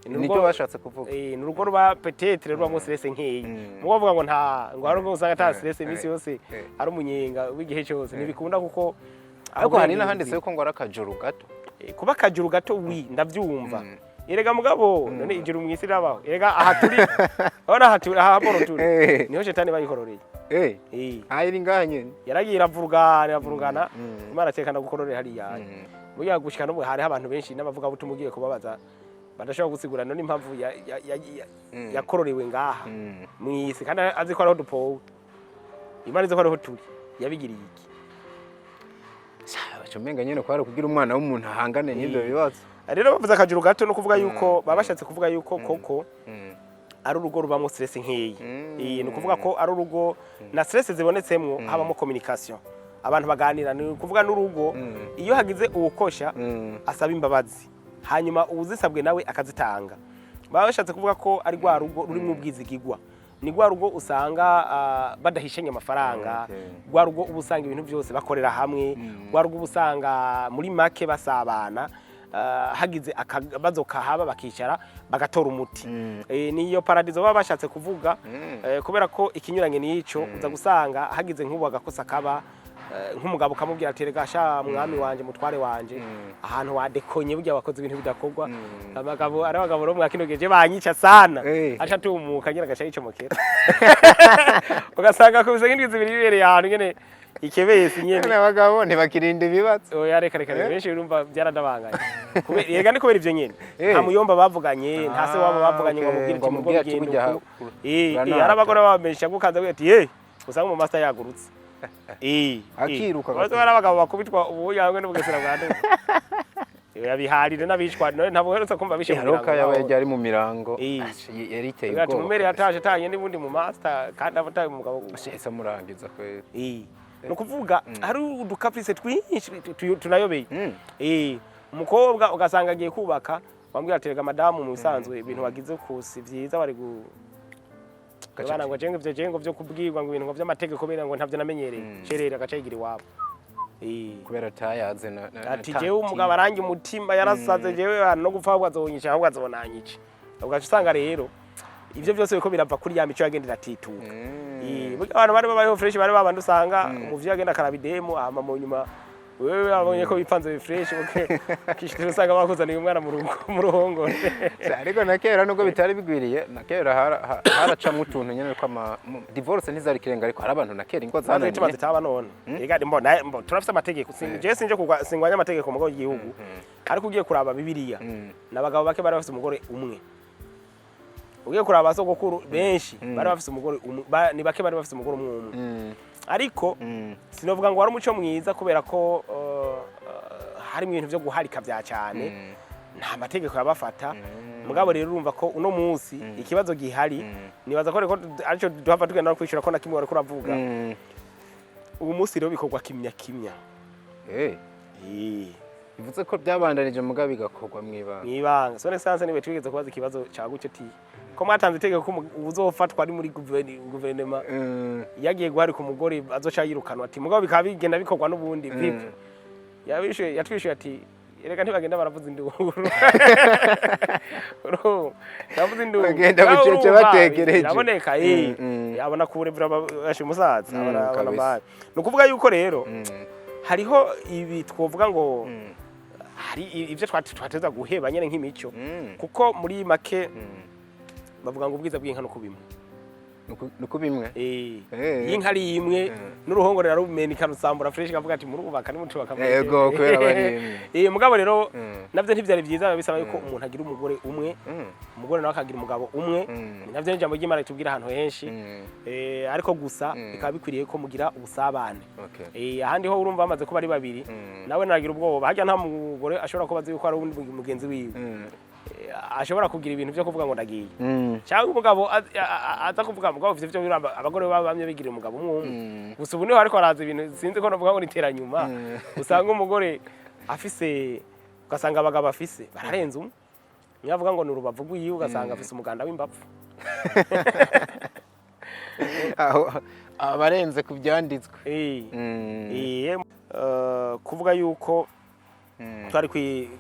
Ni Nibyo bashatse kuvuga. Ni urugo ruba peut-être rubamo stress nkeyi. Mugabo bavuga ngo nta, ngo hari urugo usanga ata stress iminsi yose, ari umunyenga w'igihe cyose, ntibikunda kuko Ariko hari n'ahanditse yuko ngo ari akajuru gato. Kuba akajuru gato, oui, ndavyumva. Erega mugabo none ijuru mw'isi rirabaho? Erega aha turi, urabona aha turi, aha boro turi, niho shetani bayikororeye. Ah, iri ngaha nyene. Yaragiye iravurugana, iravurugana, Imana atekana gukororera hariya. Burya gushika n'ubu hariho abantu benshi n'abavuga butumwa ugiye kubabaza badashobora gusigura none impamvu yakororewe ngaha mw'isi, kandi azi ko ariho dupowe, Imana izi ko ariho turi, yabigiriye iki? Baca umenga nyene ko hari kugira umwana w'umuntu ahangane n'ivyo bibazo. Rero bavuze akajuru gato, no kuvuga yuko baba bashatse kuvuga yuko koko ari urugo rubamo stress nkeyi. Ni ukuvuga ko ari urugo na stress zibonetsemwo habamo communication, abantu baganira. Ni ukuvuga n'urugo iyo hagize uwukosha asaba imbabazi, hanyuma uwuzisabwe nawe akazitanga. Baba bashatse kuvuga ko ari rwa rugo rurimo ubwizigigwa, ni rwa rugo usanga badahishanya amafaranga, rwa rugo uba usanga ibintu byose bakorera hamwe, rwa rugo uba usanga muri make basabana, hagize akabazo kahaba bakicara bagatora umuti. Niyo paradizo baba bashatse kuvuga. Kubera ko ikinyuranye n'ico, uza gusanga hagize nk'ubu agakosa kaba, nk'umugabo ukamubwira ati rega sha mwami wanje, mutware wanje, ahantu wadekonye, burya wakoze ibintu bidakorwa. Abagabo ari abagabo rero mwa kino gihe je banyica sana. Aca tumuka nyine agaca yicomokera, ugasanga akubise nk'indwi 2 yibereye ahantu nyene ikebesi nyene. None abagabo ntibakirinda ibibazo? Oya, reka reka. Benshi urumva byaradabanganye. Yega ni kubera ivyo nyene. Nta muyomba bavuganye, nta se wabo bavuganye ngo amubwire ngo ati murugo amubwire ati bigenda burya uku. uranaka. Hari abagore babamesha gukanza ati eh usanga mu master yagurutse. Akiruka. Urazi hari abagabo bakubitwa ubu yangwe n'ubugesera bwa nde. Yabiharire n'abicwa none ntabwo uherutse kumva bishe mu Hariho mirango kayabaye naho. ryari mu mirango. Yari iteye Ati ubwoba. mumere yatashe atanye n'ubundi mu master kandi abataye umugabo. Ese amurangiza kweli. Ni ukuvuga hari uducaprice twinshi tunayobeye. Umukobwa ugasanga agiye kubaka, wambwira ati rega madamu, mu bisanzwe ibintu wagize kusi vyiza bari gu bana ngo jengo ivyo jengo vyo kubwirwa ngo ibintu ngo vy'amategeko bera ngo ntavyo namenyereye, cerera agaca yigira iwabo. Kubera atayaze na Ati jewe umugabo arangi umutima yarasaze, jewe no gupfa ahubwo azonyica, ahubwo azonanyica. Ugaca usanga rero ivyo vyose biriko birava kuri ya mico yagenda iratituka. Burya abantu bari babayeho fresh, bari babandi usanga umuvyeyi agenda akaraba idemu, hama mu nyuma wewe abonye ko bipanze fresh, okay, kishikira usanga bakuzaniye umwana mu rugo mu ruhongore. Ariko na kera nubwo bitari bigwiriye, na kera haracamwo utuntu nyene tw'ama divorce ntizari kirenga, ariko hari abantu na kera ingo Zanze zananiye. zitaba none. Ega mbo mbo turafise amategeko. Je sinje kugwa singwanya amategeko mu gihugu. Ariko ugiye kuraba Bibiliya, n'abagabo bake bari bafise umugore umwe. Ugiye kuraba sogokuru benshi bari bafise umugore umwe, ni bake bari bafise umugore umwe umwe. Ariko sinovuga ngo wari umuco mwiza kubera ko Harimo ibintu vyo guharika vya cyane, nta mategeko yabafata. Mugabo rero urumva ko uno munsi ikibazo gihari, nibaza ko reko arico duhava tugenda no kwishura ko na kimwe wariko uravuga. Ubu munsi rero bikorwa kimya kimya. Bivuze ko byabandanije mugabo bigakorwa mw'ibanga. Mwibanga. Son Excellence niwe twigeze kubaza ikibazo cagutse, ti ko mwatanze itegeko ko uzofatwa ari muri guverinema yagiye guharika umugore azoca yirukanwa, ati mugabo bikaba bigenda bikorwa n'ubundi vipi? Yabishuye, yatwishuye ati: "Erega ntibagenda baravuza induru." Urumva, baravuza induru. Bagenda Nawe bucece urumva, batekereje. Biraboneka. Yabona kurebera bashe umusaza, abona Kabisa. amahari. Ni ukuvuga yuko rero hariho ibi twovuga ngo hari ivyo twateza guheba nyene nk'imico, kuko muri make bavuga ngo ubwiza bw'inka no kubimwe. Nuko bimwe. Iyo inka ari imwe, n'uruhongore rarumena ikarusambura fresh, ikavuga ati murubaka nimutubaka. Ego, kubera aba ari imwe. Mugabo rero navyo ntivyari vyiza, biba bisaba yuko umuntu agira umugore umwe, umugore nawe akagira umugabo umwe. Navyo ni ijambo ry'Imana ritubwira ahantu henshi. Ariko gusa bikaba bikwiriye ko mugira ubusabane. Ahandi ho urumva bamaze kuba ari babiri, nawe naragira ubwoba. Harya nta mugore ashobora kuba azi yuko ari uwundi mugenzi wiwe, ashobora kugira ibintu vyo kuvuga ngo ndagiye, cyangwa umugabo aza kuvuga. Mugabo ivyo biramba, abagore baba bamye bigira umugabo umwe umwe. Gusa ubu niho ariko araza ibintu, sinzi ko navuga ngo ni teranyuma, usanga umugore afise, ugasanga abagabo afise bararenze umwe. Niyo avuga ngo ni urubavu rwiwe, ugasanga afise umuganda w'imbavu. Aho abarenze ku byanditswe. Kuvuga yuko twari kwi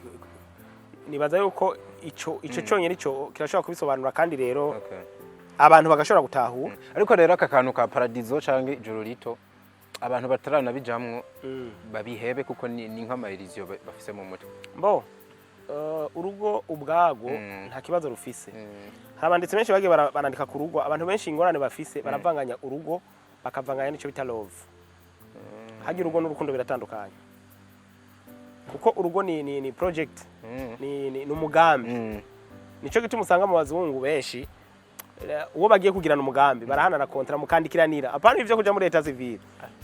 nibaza yuko ico cyonyine ico kirashobora kubisobanura, kandi rero abantu bagashobora gutahura. Ariko rero aka kantu ka paradizo canke ijuru rito, abantu bataranabijamwo babihebe, kuko ni nk'ama illusion bafise mu mutwe. Mbo urugo ubwago nta kibazo rufise. Hari abanditsi benshi bagiye barandika ku rugo. Abantu benshi ingorane bafise, baravanganya urugo, bakavanganya n'ico bita love. Harya urugo n'urukundo biratandukanye, kuko urugo ni project, ni umugambi. Nico gituma usanga mu bazungu benshi, uwo bagiye kugirana umugambi barahanana contrat, mukandikiranira, apana ivyo kuja muri l'état civil,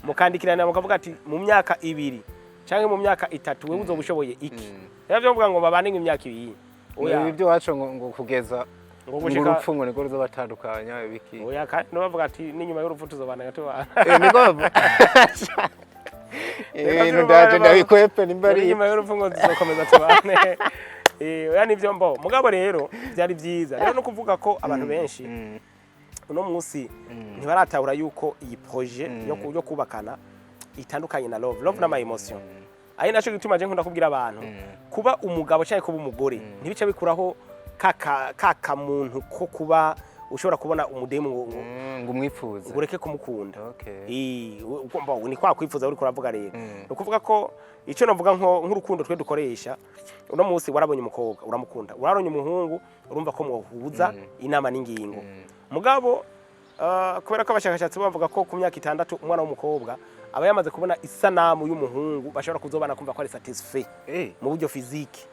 mukandikiranira mukavuga ati mu myaka 2 canke mu myaka 3 wewe uzoba ushoboye iki. Rero byo kuvuga ngo babane nk'imyaka 2, oya. Ibi by'iwacu ngo kugeza ngo ngo gushika urupfu ngo niko ruzobatandukanya ibiki. Oya, kandi no bavuga ati n'inyuma y'urupfu tuzobana tubana. Niko bavuga. Ibintu ndaje ndabikwepe nimba ari inyuma y'urupfu ngo tuzokomeza tubane. Oya, nivyo. Mbo mugabo rero byari byiza rero no kuvuga ko abantu benshi uno munsi ntibaratahura yuko iyi projet yo kubakana itandukanye na love, love n'ama émotion. Ari naco gituma je nkunda kubwira abantu, kuba umugabo cyangwa kuba umugore ntibice bikuraho kaka muntu ko kuba ushobora kubona umudemu ngo ngo umwifuze, ngo ureke kumukunda. Ugomba ni kwa kwifuza uri kuravuga rero. Ni ukuvuga ko icyo navuga nk'urukundo twe dukoresha uno munsi, warabonye umukobwa uramukunda, warabonye umuhungu, urumva ko mwohuza inama n'ingingo. Mugabo kubera ko abashakashatsi bavuga ko ku myaka 6 umwana w'umukobwa aba yamaze kubona isanamu y'umuhungu bashobora kuzobana, kumva ko ari satisfait mu buryo physique.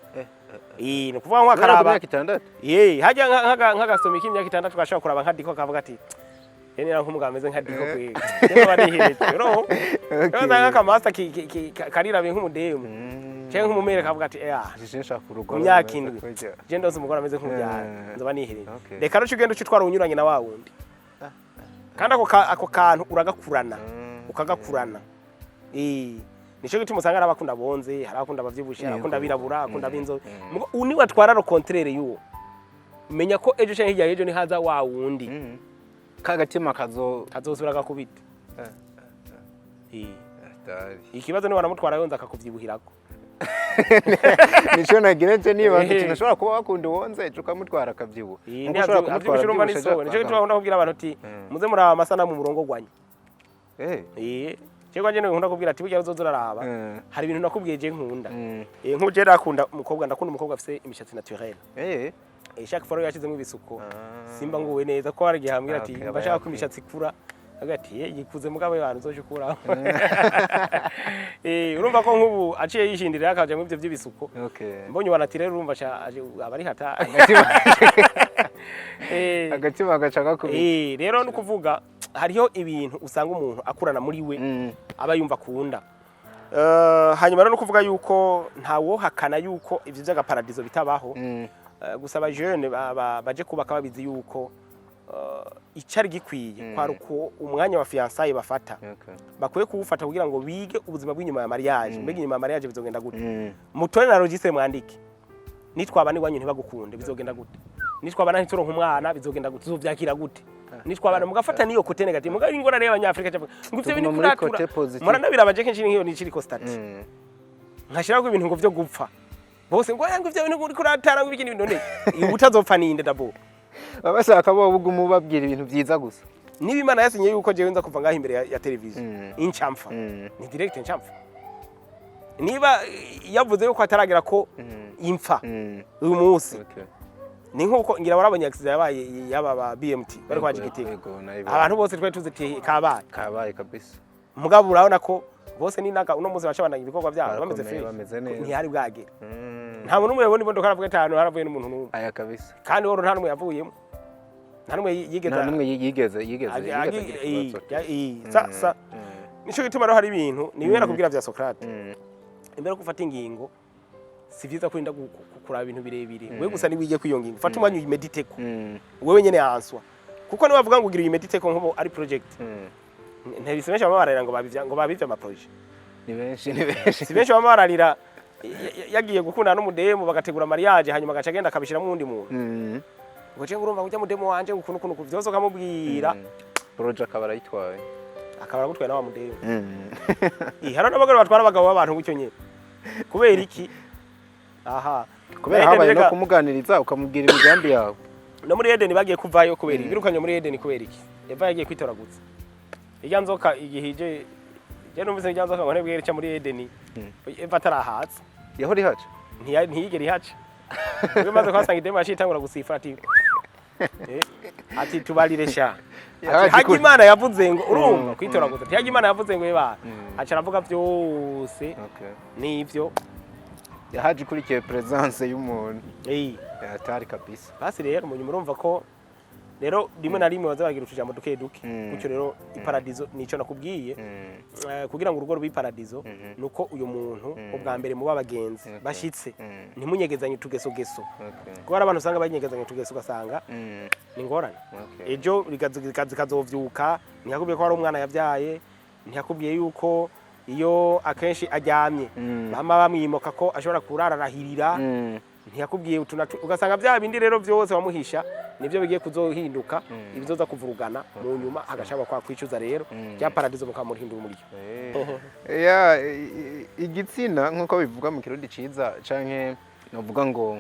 Ni ukuvuga ngo Guhera ku akaraba myaka 6. Ye, hajya nk'agasomi k'imyaka 6 gashobora kuraba nka Diko, kavuga ati yene nk'umugabo ameze nka Diko kweli. Rero barihereje. Ro. Rero nk'akamasta karirabe nk'umudemu. Cyangwa nk'umumere kavuga ati eh Jije nshaka urugo mu myaka rumeze 7 kurya. je ndose umugore ameze nk'ubyara, nzoba nihereje. Reka rero ugenda uca utwara unyuranye na wa wundi. Kandi ako kantu uragakurana. Ukagakurana. Nico gituma usanga hari abakunda bonze, hari abakunda abavyibushe, hari abakunda abirabura, abakunda ab'inzobe. Mugo uni watwara le contraire y'uwo, menya ko ejo canke hirya y'ejo nihaza wa wundi, Ka gatima kazo kazosubira gakubita. Atari. Ikibazo ni wanamutwara yonze akakuvyibuhirako. Nico nagira nje niba ikintu ushobora kuba wakunda uwonze, ejo ukamutwara akavyibuha. Nkuko ushobora kumutwara avyibushe, urumva avyibushe, n'isoni. Nico gituma nkunda kubwira abantu ati muze muraba amasanamu murongogwanye. Cegwa njye nkunda kubwira ati burya uzoza uraraba. Hari ibintu nakubwiye je nkunda. Nk'ubu je ndakunda umukobwa, ndakunda umukobwa afise imishatsi naturelle. Chaque fois yashizemo ibisuko simba nguwe neza, ko hari igihe ambwira ati aba mba shaka ko yakwiye. imishatsi ikura, avuga ati yikuze mugabo abantu uzoje ukuraho. Urumva ko nk'ubu aciye yishindira akaja mu ivyo vy'ibisuko, mbonye wa naturel, urumva aba ari hata. Agatima gaca gakubita. Rero no kuvuga hariho ibintu usanga umuntu akurana muri we, aba yumva akunda. Hanyuma rero no kuvuga yuko ntawohakana yuko ivyo vy'agaparadizo bitabaho. Gusa abajene baje kubaka babizi yuko icari gikwiye kwari uko umwanya wa fiançailles bafata, bakwiye kuwufata kugira ngo bige ubuzima bw'inyuma ya mariage. Mbega inyuma ya mariage bizogenda gute? Mutore na registre, mwandike: nitwabana iwanyu ntibagukunde, bizogenda gute? Nitwabana ntituronke umwana, bizogenda gute? Uzovyakira gute? Nitwabana mugafata niyo côté négative. Mugabo ingorane y'Abanyafrika cyangwa ngo ivyo bintu Tuguma muri kuratura côté positive. Muranabirabaje kenshi nk'iyo niciriko statut, nkashirako ibintu ngo vyo gupfa bose, ngo ngo ivyo bintu uriko uratara, ngo ibiki n'ibindi. None utazopfa ninde d'abord? Baba bashaka bo buguma ubabwira ibintu byiza gusa. Niba Imana yasinye yuko jewe nza kuva ngaho imbere ya televiziyo, incamfa, ni direct ncamfa. Niba yavuze yuko ataragera ko impfa uyu munsi, ni nkuko ngira warabonye accident yabaye yaba ba BMT bari kwaje Igitega. Yego, nayibonye. Abantu bose twari tuzi ati kabaye. Kabaye kabisa. Mugabo urabona ko bose ninaga uno munsi bacabandanya ibikorwa byabo bameze Barakomeye, fresh. Bameze neza. Ntihari bwagera. Nta muntu n'umwe yabona imodoka aravuga ati ahantu haravuye n'umuntu n'umwe. Aya kabisa. Kandi woro nta n'umwe yavuyemo, nta n'umwe yigeze Nta n'umwe yigeze agira ikibazo. Sa nico gituma rero hari ibintu ni nakubwira vya Socrate. Imbere yo gufata ingingo, si vyiza kurinda kuraba ibintu birebire. Wewe gusa niwige kwiyo ngingo, fata umwanya uyiméditeko wewe nyene yanswa, kuko niba bavuga ngo ugira uyiméditeko nkubo ari project, ntibisi benshi bama bararira ngo babivye ama projet. Ni benshi, ni benshi. Si benshi bama bararira yagiye gukundana n'umudemu, bagategura mariage, hanyuma agaca agenda akabishiramo uwundi muntu, ngo je urumva ujya mudemu wanje ukuntu ukuntu vyose ukamubwira. Projet akaba arayitwaye. Akaba aragutwaye na wa mudemu. Hariho n'abagore batwara abagabo b'abantu gutyo nyene. Kubera iki? Aha. Kubera Muri habaye Edeni no kumuganiriza, ukamubwira imigambi yawe. No muri Edeni bagiye kuvayo kubera iki? Birukanye muri Edeni kubera iki? Eva yagiye kwitoragutsa irya nzoka. Igihe ije, je numvise irya nzoka ngo ntibwire ica muri Edeni, Eva atarahatsa. Yahora ihaca. Ntiyigera ihaca. Ubwo imaze kuhasanga idemu, yaciye itangura gusifura ati tubarire sha, ati Yaje hajya Imana yavuze ngo urumva kwitoraguza, ati hajya Imana yavuze ngo eba, aca aravuga byose. Nivyo. Yahaje ikurikiye presence y'umuntu. Yatari kabisa. Basi rero mu nyuma urumva ko rero rimwe na rimwe baza baragira utujambo duke duke gutyo. Rero iparadizo nico nakubwiye. Kugira ngo urugo rube iparadizo, nuko uyu muntu ubwa mbere muba abagenzi bashitse, ntimunyegezanye utugesogeso, kuko hari abantu usanga banyegezanya utugeso, ugasanga ni ingorane. Ejo zikazovyuka, ntiyakubwiye ko hari umwana yabyaye, ntiyakubwiye yuko iyo akenshi aryamye bama bamwimoka, ko ashobora kurara arahirira, ntiyakubwiye utu na ugasanga bya bindi rero byose wamuhisha nibyo bigiye kuzohinduka ibizoza kuvurugana mu nyuma, hagashaba kwa kwicuza rero bya paradizo mukamuhindura umuryo. Ya, igitsina nk'uko bivugwa mu Kirundi ciza, canke novuga ngo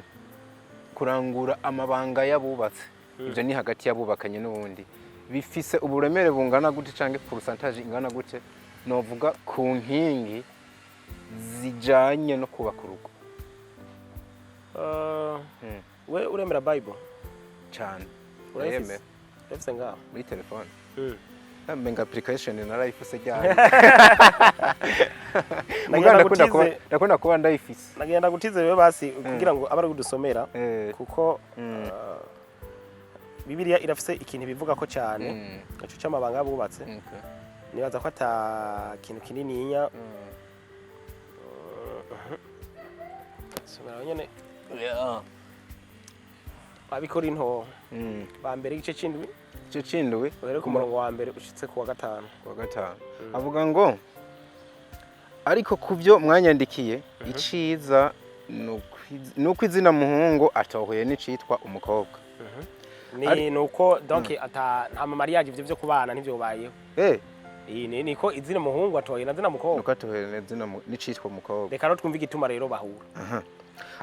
kurangura amabanga y'abubatse, ibyo ni hagati y'abubakanye n'ubundi, bifise uburemere bungana gute canke pourcentage ingana gute, novuga ku nkingi zijanye no kubaka urugo? We uremera Bible? Cane. Urayifise? Ndayemera. Urayifise ngaho? Muri telefone. Menga application narayifise ryari. Nagenda Muga ndakunda kuba gutize- ndakunda kuba ndayifise. Nagenda gutize rero basi kugira ngo abe ari kudusomera, kuko Bibiliya irafise ikintu bivuga ko cyane ico c'amabanga y'abubatse. Nibaza ko ata kintu kinininya. Somera nyene Abikorinto ba mbere, igice c'indwi. Igice c'indwi. Uhere ku murongo wa mbere ushitse ku wa gatanu. Wa gatanu avuga ngo: "Ariko ku byo mwanyandikiye, iciza ni uko izina muhungu atohuye n'icitwa umukobwa." Ni nuko donc ata nta mariage, ivyo vyo kubana ntivyo Eh, iyi ni niko izina muhungu atoye na zina mukobwa. Nuko atohuye n'izina n'icitwa umukobwa. Reka rero twumve igituma rero bahura.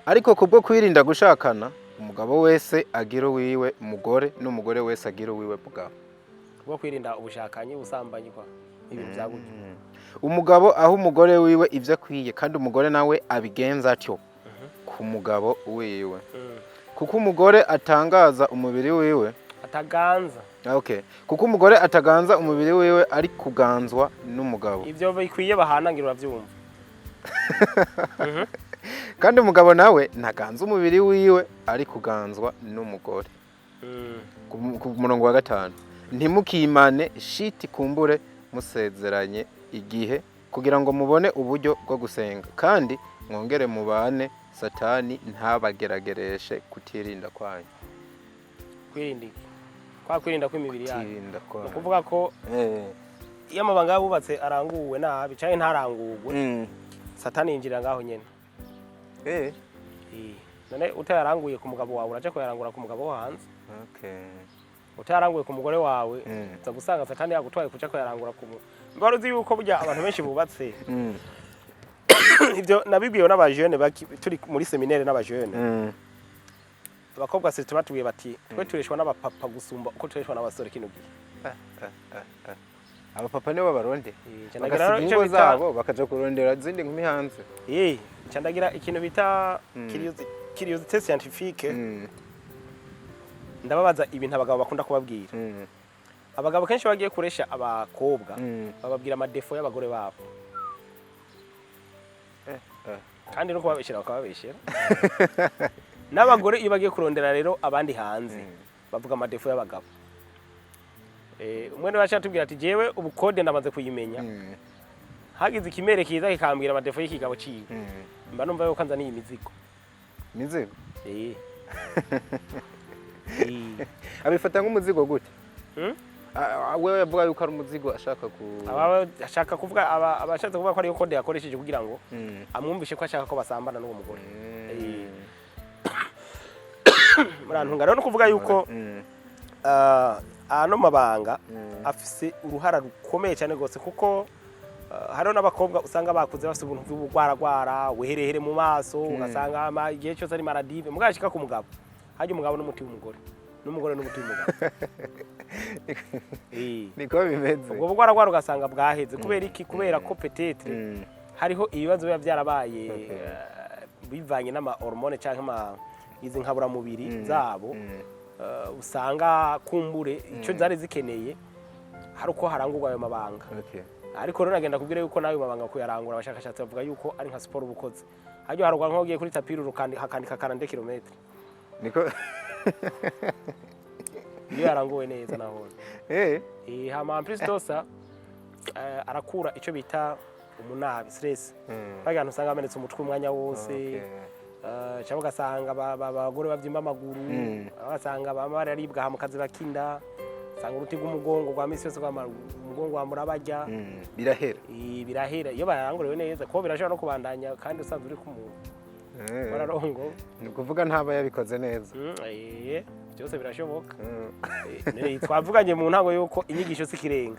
"Ariko kubwo kwirinda gushakana, umugabo wese agira uwiwe mugore, n'umugore wese agira uwiwe mugabo." Kubwo kwirinda ubushakanyi, ubusambanyi, kwa ibintu vya gutyo. "Umugabo aho umugore wiwe ibyo akwiye, kandi umugore nawe abigenza atyo ku mugabo wiwe, kuko umugore atangaza umubiri wiwe." Ataganza. Okay. "Kuko umugore ataganza umubiri wiwe, ari kuganzwa n'umugabo." Ivyo bikwiye bahanangira, uravyumva. "Kandi umugabo nawe ntaganza umubiri wiwe, ari kuganzwa n'umugore." Ku murongo wa gatanu: "Ntimukimane shiti, kumbure musezeranye igihe Kugira ngo mubone uburyo bwo gusenga kandi mwongere mubane, Satani ntabageragereshe kutirinda kwanyu. Kwirinda iki? Kwa kwirinda kw'imibiri yanyu? Kutirinda Ni kwanyu. ukuvuga ko iyo amabanga y'abubatse aranguwe nabi canke ntarangurwe, Satani yinjirira ngaho nyene. None utayaranguye ku mugabo wawe, uraja kuyarangura ku mugabo wo hanze? Utayaranguye ku mugore wawe, uza gusanga Satani yagutwaye kuja kuyarangura ku mba. Uzi yuko burya abantu benshi bubatse, ivyo nabibwiwe n'abajene turi muri séminaire n'abajene, abakobwa se tubatubwiye bati: "Twe tureshwa n'abapapa gusumba uko tureshwa n'abasore kino gihe." Abapapa nibo babaronde? Nca ndagira Bagasiga ico ingo zabo bakaja kurondera izindi nkumi hanze. Nca ndagira ikintu bita curiosité scientifique. Ndababaza ibintu abagabo bakunda kubabwira. Abagabo kenshi bagiye kuresha abakobwa, bababwira ama défauts y'abagore babo. Kandi no kubabeshera bakababeshera. N'abagore iyo bagiye kurondera rero abandi hanze, bavuga ama défauts y'abagabo. Umwe niwe yaciye atubwira ati: "Jewe ubu code ndamaze kuyimenya, hagize ikimere kiza kikambwira ama défauts y'ikigabo ciwe, mba numva yuko anzaniye imizigo." Imizigo? Eh. Abifata nk'umuzigo gute? Hmm? Wewe yavuga yuko ari umuzigo ashaka ku Aba ashaka kuvuga, abashatse kuvuga ko ariyo code yakoresheje kugira ngo amwumvishe ko ashaka ko basambana n'uwo mugore. Murantunga rero, no kuvuga yuko ano mabanga afise uruhara rukomeye cyane rwose, kuko hariho n'abakobwa usanga bakuze bafise ubuntu bw'ubugwaragwara, ubuherehere mu maso, ugasanga igihe cyose ari maladive. Mugashika ku mugabo harya, umugabo n'umuti w'umugore, n'umugore n'umuti w'umugabo. Niko bimeze. Ubwo bugwaragwara ugasanga bwaheze. Kubera iki? Kubera ko peut-être hariho ibibazo biba byarabaye, bivanye n'ama hormones cyangwa ama izi nkaburamubiri zabo. Usanga kumbure icyo zari zikeneye hari uko harangurwa ayo mabanga. Ariko rero nagenda kubwira yuko nayo mabanga kuyarangura, abashakashatsi bavuga yuko ari nka siporo ubukoze. Haryo harugwa nko ugiye kuri tapis rouge hakandika 42 kilomètres. Niko. Iyo yaranguwe neza nahone. Hama en plus de ça, arakura icyo bita umunabi, stress. Bagantu usanga bamenetse umutwe umwanya wose, cyangwa ugasanga abagore babyimba amaguru, ugasanga bama bararibwa mu kazi bakinda, usanga uruti rw'umugongo rwa misi yose umugongo wamura barya. Birahera. Birahera iyo baranguriwe neza, kuko birashobora no kubandanya kandi usanzwe uri ku wararongo. Ni ukuvuga ntaba yabikoze neza. Byose birashoboka. Twavuganye mu ntango yuko inyigisho si ikirenga,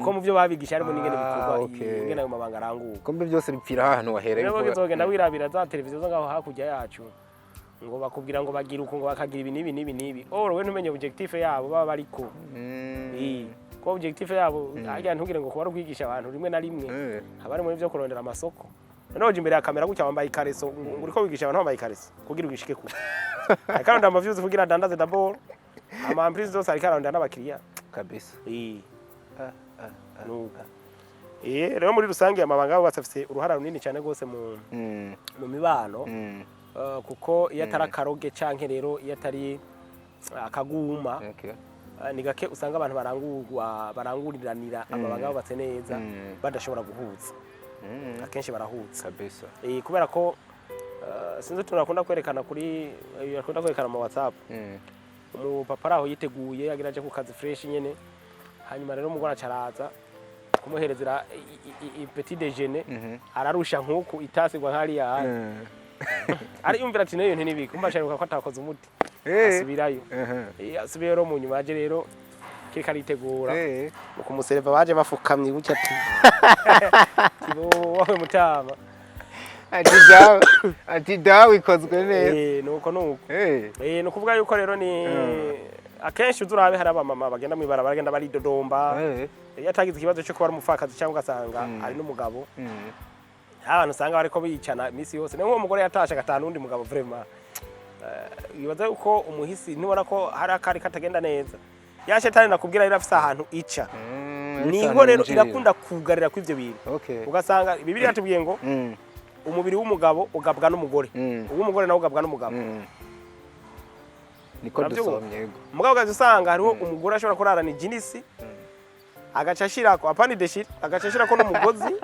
kuko mu byo babigisha harimo n'ingene bikorwa, ingene ayo mabanga aranguwe. Kumbe byose bipfira ahantu wahereye. Rero uvuga. uzogenda wirabira za televiziyo zo ngaho hakurya yacu, ngo bakubwira ngo bagira uku, ngo bakagira ibi n'ibi n'ibi n'ibi, or we ntumenye objectif yabo baba bariko. Ko objectif yabo harya ntugire ngo kuba ari ukwigisha abantu, rimwe na rimwe haba harimo n'ibyo kurondera amasoko. Noneho uje imbere ya kamera gutya wambaye ikareso, ngo uriko wigisha abantu wambaye ikareso kugira ugishike kure, ariko arondera ama views kugira adandaze d'abord, ama emprise zose, ariko arondera n'abakiriya. Kabisa. Nuko rero muri rusange amabanga y'abubatsi afise uruhara runini cyane rwose mu mibano, kuko iyo atari akaroge canke rero iyo atari akaguma, ni gake usanga abantu barangurwa baranguriranira amabanga yubatse neza badashobora guhuza. Akenshi barahuza. Kabisa. Kubera ko sinzi utuntu bakunda kwerekana kuri bakunda kwerekana mu WhatsApp. Umupapa ari aho yiteguye agira aje ku kazi fresh nyene, hanyuma rero umugore acaraza kumuherezera petit déjeuner. Ararusha nk'uku itasigwa nk'hariya hantu. Ariyumvira ati: "Neyo ntinibika umva asharuka ko atakoze umuti." Asubirayo. Asubiyeyo rero mu nyuma, aje rero kiriko aritegura mu kumusereva, baje bafukamye gutya ati: "Wowe mutama." Ati dawe, ati dawe ikozwe neza. Nuko nuko. Ni ukuvuga yuko rero ni akenshi uza urabe hari abamama bagenda mw'ibarabara, bagenda baridodomba, iyo atagize ikibazo cyo kuba ari umupfakazi cyangwa ugasanga ari n'umugabo. Hari abantu usanga bariko bicana iminsi yose. Niyo nk'uwo mugore yatashe agatahana n'undi mugabo, vraiment, wibaza yuko umuhisi ntubona ko hari akari katagenda neza. Ya shetani nakubwira rero afise ahantu ica, niho rero irakunda kugarira kw'ivyo bintu. Ugasanga Bibiliya yatubwiye ngo umubiri w'umugabo ugabwa n'umugore, uw'umugore nawe ugabwa n'umugabo. Niko. Uravyumva? Dusomye, yego. Umugabo ugaca usanga hariho umugore ashobora kurarana ijinisi, agaca ashirako apani deshire, agaca ashirako n'umugozi.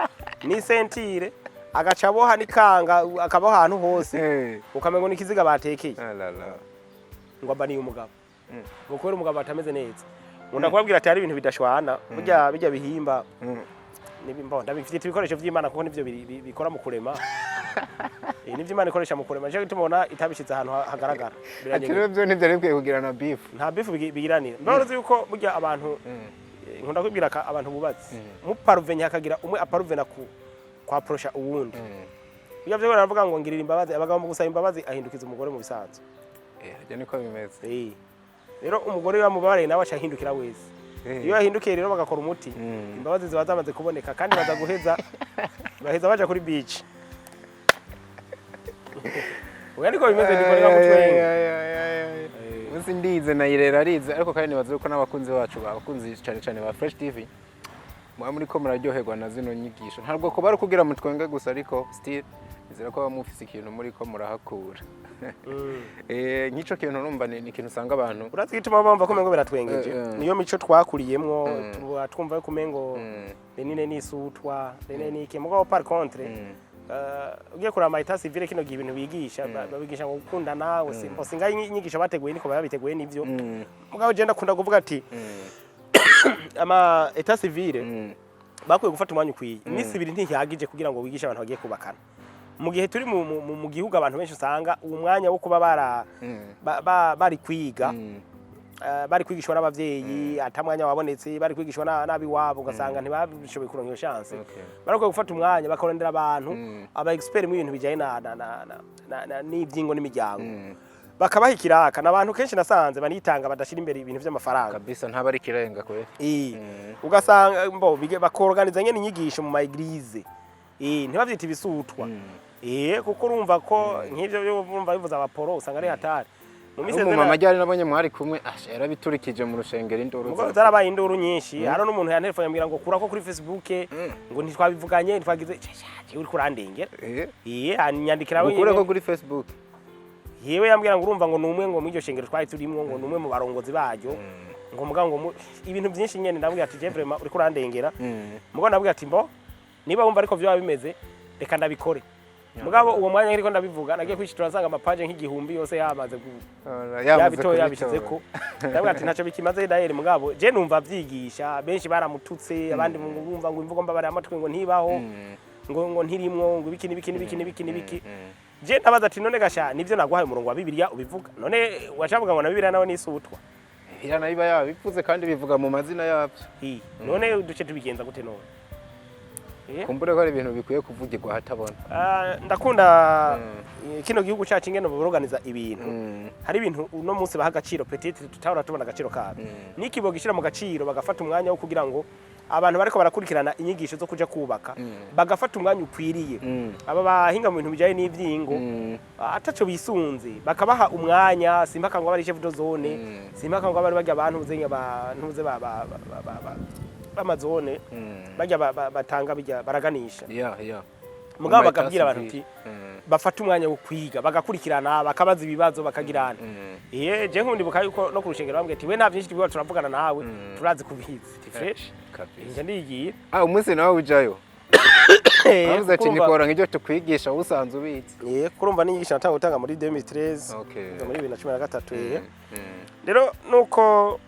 N'isentire agaca aboha n'ikanga, akaboha ahantu hose, ukamengo n'ikiziga batekeye. Alala. Ngo ambaniye umugabo, ngo kubera umugabo atameze neza. Nkunda kubabwira ati hari ibintu bidashwana burya, bijya bihimba. Nibimbo ndabifite ibikoresho vy'Imana, kuko nivyo bikora mu kurema. Nivyo Imana ikoresha mu kurema, nico gituma ubona itabishize ahantu hagaragara. Ati Biranyegera. Rero byo ntibyari bikwiye kugira na beef. Nta beef bigiranira. Mbona uzi yuko burya abantu, nkunda kwibwira abantu bubatse muparuvenya, hakagira umwe aparuvena ku kwaprosha uwundi, burya vyo baravuga ngo ngirira imbabazi. Abagabo mu gusaba imbabazi ahindukiza umugore mu bisanzwe. Eh, harya niko bimeze. Rero umugore iyo yamubabariye, nawe aca ahindukira wese. Iyo yahindukiye rero bagakora umuti, imbabazi ziba zamaze kuboneka, kandi baza guheza baheza baja kuri beach. Oya, niko bimeze, nikorera mu twenge. Umunsi ndize na Irera arize, ariko kandi nibaza yuko n'abakunzi bacu, abakunzi cyane cyane ba Fresh TV, muba muriko muraryoherwa na zino nyigisho. Ntabwo kuba ari ukugira mutwenge gusa, ariko still nizera ko baba mufise ikintu muriko murahakura. Nk'ico kintu urumva ni ikintu usanga abantu Urazi igituma bumva ko umengo biratwengeje? Niyo mico twakuriyemwo, tuba twumva ko umengo renine n'isutwa, rene niki. Mugabo par contre, ugiye kuraba ama état civil kino gihe, ibintu bigisha, babigisha ngo gukundana, ngo simbo singa inyigisho bateguye niko babiteguye nivyo. Mugabo je ndakunda kuvuga ati ama état civil bakwiye gufata umwanya ukwiye. Iminsi 2 ntihagije kugira ngo wigishe abantu bagiye kubakana, mu gihe turi mu gihugu abantu benshi usanga uwo mwanya wo kuba bara bari kwiga, bari kwigishwa n'abavyeyi, ata mwanya wabonetse, bari kwigishwa n'abiwabo, ugasanga ntibashoboye kuronka iyo chance. Barakwiye gufata umwanya bakarondera abantu, aba expert mu bintu bijanye na n'ivyingo n'imiryango, bakabaha ikiraka. N'abantu kenshi nasanze banitanga, badashira imbere ibintu vy'amafaranga. Kabisa, ntaba ari ikirenga kwe. Ugasanga mbo bakorganiza nyene inyigisho mu ma église, ntibavyite ibisutwa. Kuko urumva ko nk'ivyo byo urumva bivuze abaporo, usanga ari hatari mu minsi iheze. Umumama ryari nabonye mwari kumwe, asha yarabiturikije mu rushengero, induru. Mugabo zarabaye induru nyinshi. Hano n'umuntu yantelefone ambwira ngo kurako kuri Facebook, ngo ntitwabivuganye, ntitwagize jewe, uriko urandengera. Anyandikira we. Ukure ko kuri Facebook. Yewe, yambwira ngo urumva ngo numwe ngo mw'iryo shengero twari turimwo, ngo numwe mu barongozi baryo, ngo mugabo ngo ibintu byinshi nyene. Ndambwira ati je vraiment uriko urandengera. Mugabo ndabwira ati mbo niba wumva ariko vyoba bimeze, reka ndabikore. Mugabo uwo mwanya ariko ndabivuga, nagiye kwishitura nsanga amapaje nk'igihumbi yose yamaze yabitoye, yabishizeko. Ndabwira ati ntacyo bikimaze dayeri. Mugabo je numva vyigisha benshi baramututse, abandi ngo bumva ngo imvugo mbabare amatwi ngo ntibaho, ngo ntirimwo, ngo ibiki n'ibiki n'ibiki n'ibiki n'ibiki. Je ndabaza ati none gasha nivyo naguhaye umurongo wa Bibiliya ubivuga, none wacavuga ngo na Bibiliya nawe nisutwa? Bibiliya nayo iba yabivuze kandi bivuga mu mazina yabyo. None duce tubigenza gute none? Kumbure ko ari ibintu bikwiye kuvugirwa ahatabona. Ah, ndakunda kino gihugu cyacu ingene boroganiza ibintu. Hari ibintu uno munsi baha agaciro, peut-être tutahora tubona agaciro kabyo. N'ikibo gishyira mu gaciro, bagafata umwanya wo kugira ngo abantu bariko barakurikirana inyigisho zo kuja kubaka bagafata umwanya ukwiriye. Aba bahinga mu bintu bijanye n'ivyingo, ataco bisunze, bakabaha umwanya. Simpaka ngo abari chef de zone, simpaka ngo abari barya abantu uze abantu ba ba ba- ba- ba- b'amazone, barya batanga bijya baraganisha. Yeah. Mugabo Mu bakabwira abantu uti bafata umwanya wo kwiga, bagakurikirana, bakabaza ibibazo, bakagirana. Je nkundibuka yuko no ku rushengero bambwiye ati we nta byinshi twirirwa turavugana nawe, turazi kubizi. Ti fresh. Kabisa. Nje ndiyigira. Ah, umunsi nawe ujayo bavuze ati nikora nk'ibyo tukwigisha wowe usanzwe ubizi. Kurumva n'inyigisho natanga gutanga muri 2013, muri 2013. Rero nuko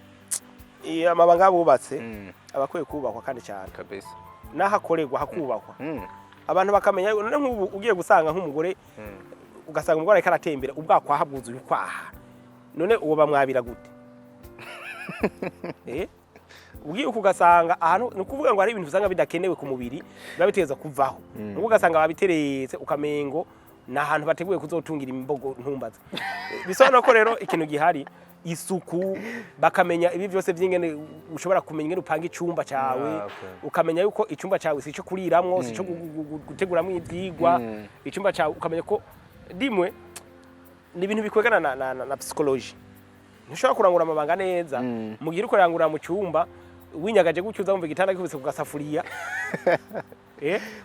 amabanga bubatse abakwiye kubakwa kandi cyane, Kabisa. n'ahakorerwa hakubakwa, abantu bakamenya. None nk'ubu ugiye gusanga nk'umugore, ugasanga umugore ariko aratembera ubwakwaha bwuzuye ukwaha, none uwo bamwabira gute? Ugiye ugasanga ahantu, ni ukuvuga ngo hari ibintu usanga bidakenewe ku mubiri, biba bitegereza kuvaho. Nuko ugasanga babiteretse, ukamengo ni ahantu bateguye kuzotungira imbogo, ntumbaze. Bisobanura ko rero ikintu gihari isuku, bakamenya ibi byose by'ingene ushobora kumenya ingene upanga icumba cyawe, ukamenya yuko icumba cyawe si ico kuriramwo, si ico guteguramwo ivyigwa. Icumba cyawe ukamenya ko dimwe ni ibintu bikwegana na psychologie. Ntushobora kurangura amabanga neza mu gihe uriko urangurira mu cyumba winyagaje gutyo, uza wumva igitanda gikubise ku gasafuriya.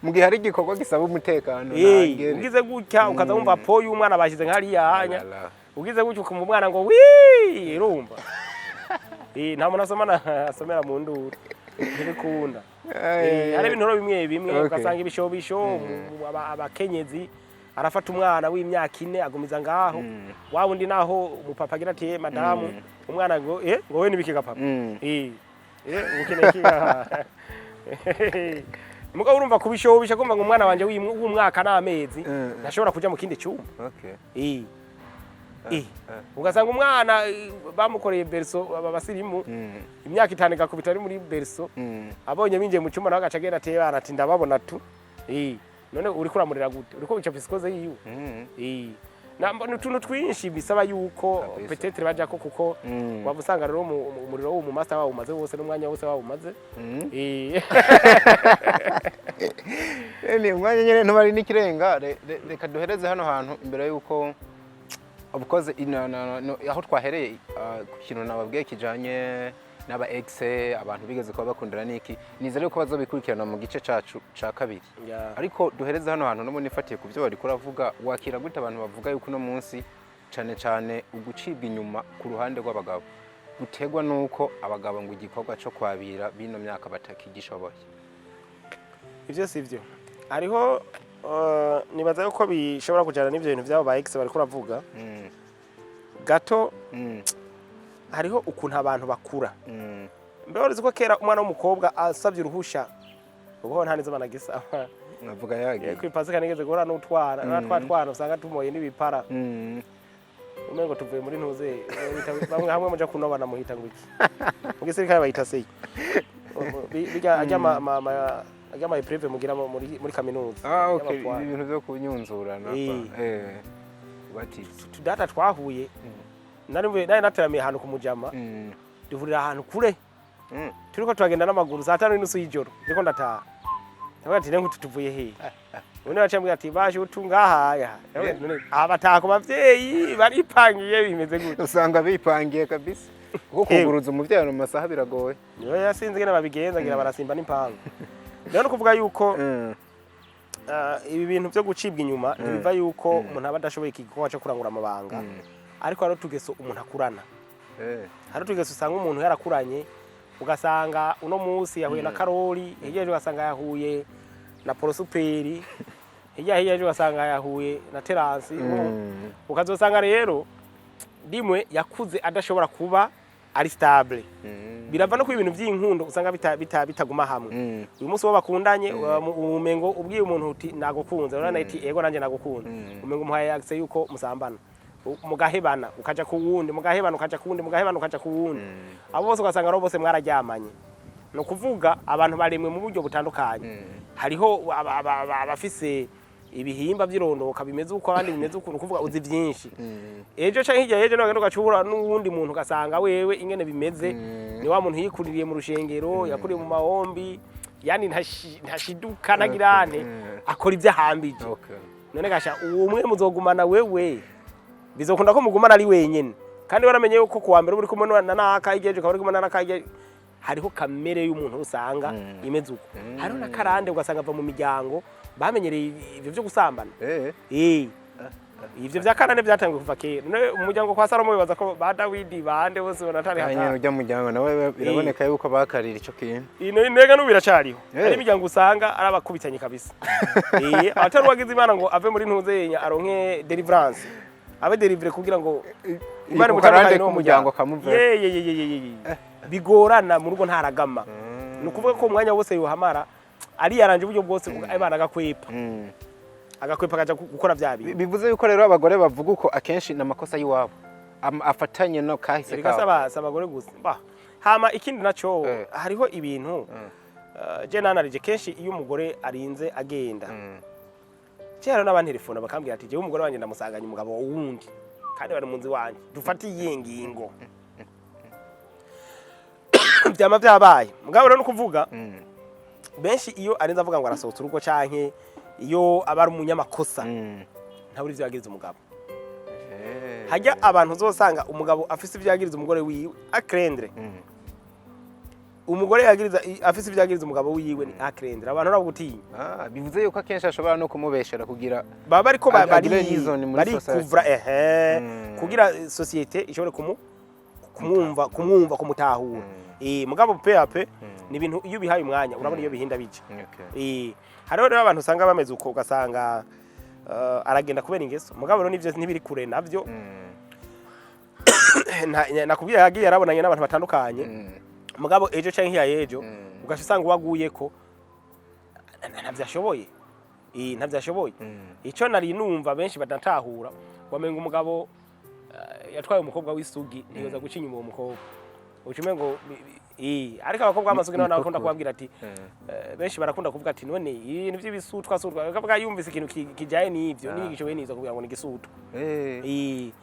Mu gihe hari igikorwa gisaba umutekano ntangere. Ugize gutya ukaza wumva po y'umwana bashyize nk'hariya hanya. Alala. Ugize gutya ukumva umwana ngo wii, urumva. Nta muntu asoma asomera mu nduru, ntibikunda. Hari ibintu rero bimwe bimwe ugasanga ibishobisho abakenyezi arafata umwana w'imyaka 4 agumiza ngaho, wa wundi naho umupapa agira ati: "Eh, madamu", umwana ngo: "Eh, ngo we nibiki ga papa?" Eh, ukeneye kiga mugabo urumva kubishobisha kumva ngo umwana wanje w'umwaka n'amezi ntashobora kuja mu kindi cyumba. Ugasanga umwana bamukoreye berceau aba basirimu, imyaka 5 igakubita ari muri berceau, abonye binjiye mu cyumba nawe agaca agenda ateye bana ati: "Ndababona tu." None uriko uramurera gute? Uriko wica psychose yiwe. Ni utuntu twinshi bisaba yuko peut-être bajako kuko waba usanga rero umuriro w'umu master wawe umaze wose n'umwanya wose wawe umaze. Ni umwanya nyine ntubari n'ikirenga. Reka duhereze hano hantu imbere y'uko, of course, no, aho twahereye, ku kintu nababwiye kijanye n'aba ex, abantu bigeze kuba bakundana n'iki, nizere ko bazobikurikirana mu gice cacu ca kabiri. Ariko duhereze hano hantu n'ubundi nifatiye ku byo bariko uravuga. Wakira gute abantu bavuga yuko uno munsi cane cane ugucibwa inyuma ku ruhande rw'abagabo gutegwa nuko abagabo ngo igikorwa co kwabira bino myaka batakigishoboye? Ivyo si vyo. Hariho nibaza yuko bishobora kujana n'ivyo bintu vy'abo ba ex bariko uravuga gato. Hariho ukuntu abantu bakura. Mbe wari uzi ko kera umwana w'umukobwa asabye uruhusha, ubu nta nizo banagisaba? Navuga yagiye. Kwipasika nigeze guhura n'utwana na twa twana usanga tumoye n'ibipara, umengo tuvuye muri ntuze bamwe hamwe muja kunobana, muhita ngo iki? Mu gisirikare bayita seyi bijya ajya ajya ama épreuve mugira muri kaminuza Ah, okay. y'abapwara. Ibintu byo kunyunzurana. Bati Tudata twahuye, nari nateramiye ahantu ku mujama, duhurira ahantu kure, turiko turagenda n'amaguru saa 5:30 y'ijoro, ndiko ndataha, ndavuga ati: "Nengo tutuvuye hehe?" Ubundi baciye ambwira ati: "Baje utu ngahaya." Ndavuga ati: "None aba bataha ku bavyeyi baripangiye, bimeze gute?" Usanga bipangiye kabisa, kuko kuguruza umuvyeyi mu masaha biragoye. Niyo yasinze ingene babigenza, ngira barasimba n'impangu. Rero no kuvuga yuko ibi bintu byo gucibwa inyuma ntibiva yuko umuntu aba adashoboye igikorwa cyo kurangura amabanga, ariko hari utugeso umuntu akurana. Hari utugeso usanga umuntu yarakuranye, ugasanga uno munsi yahuye na Karori, hirya ejo ugasanga yahuye na Porosuperi, hirya hirya ejo ugasanga yahuye na Teransi. Ukazosanga rero rimwe yakuze adashobora kuba ari stable. Birava no ku ibintu by'inkundo usanga bitaguma hamwe. Uyu munsi uwo bakundanye, umengo ubwiye umuntu uti: "Nagukunze", urabona ati: "Ego, nanjye nagukunze", umengo umuhaye accès yuko musambana. Mugahebana ukaja ku wundi, mugahebana ukaja ku wundi, mugahebana ukaja ku wundi. Abo bose ugasanga nabo bose mwararyamanye. Ni ukuvuga abantu baremwe mu buryo butandukanye. Hariho abafise ibihimba by'irondoka bimeze uko, abandi bimeze uko. Ni ukuvuga uzi byinshi. Ejo canke hirya y'ejo nagenda ugacura n'uwundi muntu, ugasanga wewe ingene bimeze ni wa muntu yikuririye mu rushengero, yakuriye mu mahombi, yani ntashiduka ntagirane, akora ibyo ahambije. None gasha uwo umwe muzogumana, wewe bizokunda ko mugumana ari wenyene, kandi waramenye yuko kuwa mbere uri kumwe na naka, igihe ukaba uri kumwe na naka hariho kamere y'umuntu usanga imeze uko. Hariho na karande, ugasanga ava mu miryango bamenyereye ivyo byo gusambana. Ivyo vya karande byatangiye kuva kera. None umuryango kwa Salomo bibaza ko ba Dawidi bande bose banatari Nyine hatari. ujya muryango nawe biraboneka yuko bakarira ico kintu. Ino intega n'ubu biracariho. Hari imiryango usanga ari abakubitanye kabisa. Abatari uwagize Imana ngo ave muri ntuzenya aronke deliverance, abe délivré kugira ngo Imana Ku karande imutandukanye n'uwo k'umuryango muryango. kamuveko. Ye ye ye ye ye ye. Bigorana mu rugo ntaragama. Ni ukuvuga ko umwanya wose yohamara ariyaranje uburyo bwose Imana agakwepa. Agakwepa akaja gukora vya bintu. Bivuze yuko rero abagore bavuga uko akenshi ni amakosa y'iwabo afatanye no kahise Erega kabo. saba abagore gusa. Bah. Hama ikindi naco, hariho ibintu je nanarije kenshi iyo umugore arinze agenda. Je hariho n'abantelefona bakambwira ati: "Jewe umugore wanje ndamusanganye umugabo wundi kandi bari mu nzu iwanje, dufate iyihe ngingo?" Vyama vyabaye. Mugabo rero nukuvuga benshi iyo arinze avuga ngo arasohotse urugo canke iyo aba ari umunyamakosa, ntabura ivyo yagiriza umugabo. Hajya abantu uzosanga umugabo afise ivyo yagiriza umugore wiwe akrendre. Umugore yagiriza afise ivyo yagiriza umugabo wiwe ni akrendre. Abantu nabo gutinya. Ah, bivuze yuko akenshi ashobora no kumubeshera kugira baba bariko agire bari reason muri bari society. kuvura ehe, kugira société ishobore kumu Kumwumva, kumutahura. Mugabo peu à peu ni ibintu iyo ubihaye umwanya urabona iyo bihinda bija. Hariho rero abantu usanga bameze uko, ugasanga aragenda kubera ingeso, mugabo rero nivyo ntibiri kure navyo. Nakubwiye yagiye yarabonanye n'abantu batandukanye, mugabo ejo canke hirya y'ejo ugaca usanga uwaguyeko ntavyo ashoboye. Ntavyo ashoboye. Ico nari numva benshi badatahura, wamenga umugabo yatwaye umukobwa w'isugi ntiyoza guca inyuma uwo mukobwa, uca umengo ariko abakobwa b'amasugi nabo Niko nakunda kuri. kubabwira ati benshi barakunda kuvuga ati none ibintu by'ibisutwa sutwa, bakavuga yumvise ikintu kijaye n'ivyo n'inyigisho bene izo kugira ngo ni igisutwa.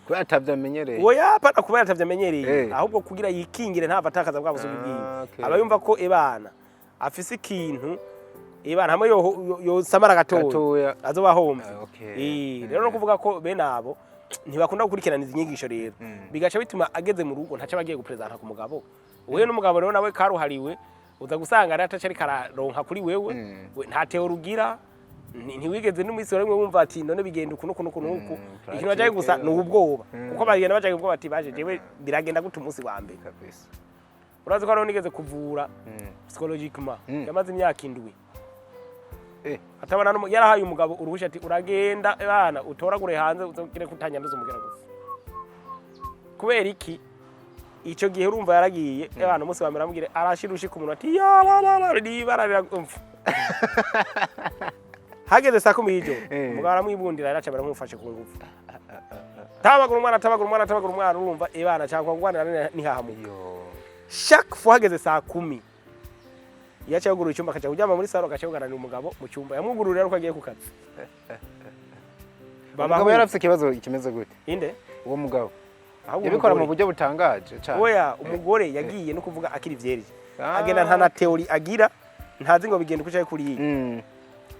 Kubera atavyamenyereye. Oya, pana kubera atavyamenyereye, ahubwo kugira yikingire ntava atakaza bwa busugi bwiwe. Aba yumva ko ebana afise ikintu, ebana hamwe yosamara gatoya gatoya azoba ahomvye. Rero no kuvuga ko bene abo ntibakunda gukurikirana izi nyigisho rero, bigaca bituma ageze mu rugo ntaco abagiye gupresenta ku mugabo uhuye n'umugabo. Rero nawe karuhariwe uza gusanga rero ataco ariko araronka kuri wewe. We nta théorie ugira, ntiwigeze n'umunsi wa rimwe wumva ati none bigenda uku n'uku n'uku n'uku. Ikintu bajaye gusa ni ubwoba, kuko bagenda bajaye ubwoba ati baje jewe biragenda gute umunsi wa mbere? Urazi ko hariho nigeze kuvura psychologiquement, yamaze imyaka 7 atabona yarahaye umugabo uruhusha ati uragenda bana utoragure hanze uzogire kutanyanduza umugera gusa. Kubera iki? Ico gihe urumva yaragiye bana umunsi wa mbere amubwire arashira ushika umuntu ati ya la la la nibara umva hageze saa 10 y'ijoro, umugabo aramwibundira, yaraca baramufashe ku ngufu, tabagura umwana, tabagura umwana, tabagura umwana. Urumva ebana cyangwa ngwanira ntihahamuka. Yo. Chaque fois hageze saa 10 yaca yugurura icyumba akaja kuryama muri salon, agaca yugaranira umugabo mu cyumba yamwugururira ariko agiye ku kazi. Umugabo yari afise ikibazo kimeze gute? Inde? Uwo mugabo Ahubwo yabikora mu umugore. buryo butangaje cane. Oya, umugore yagiye no kuvuga akiri vierge, agenda nta na théorie agira, ntazi ngo bigenda uko canke kuriya,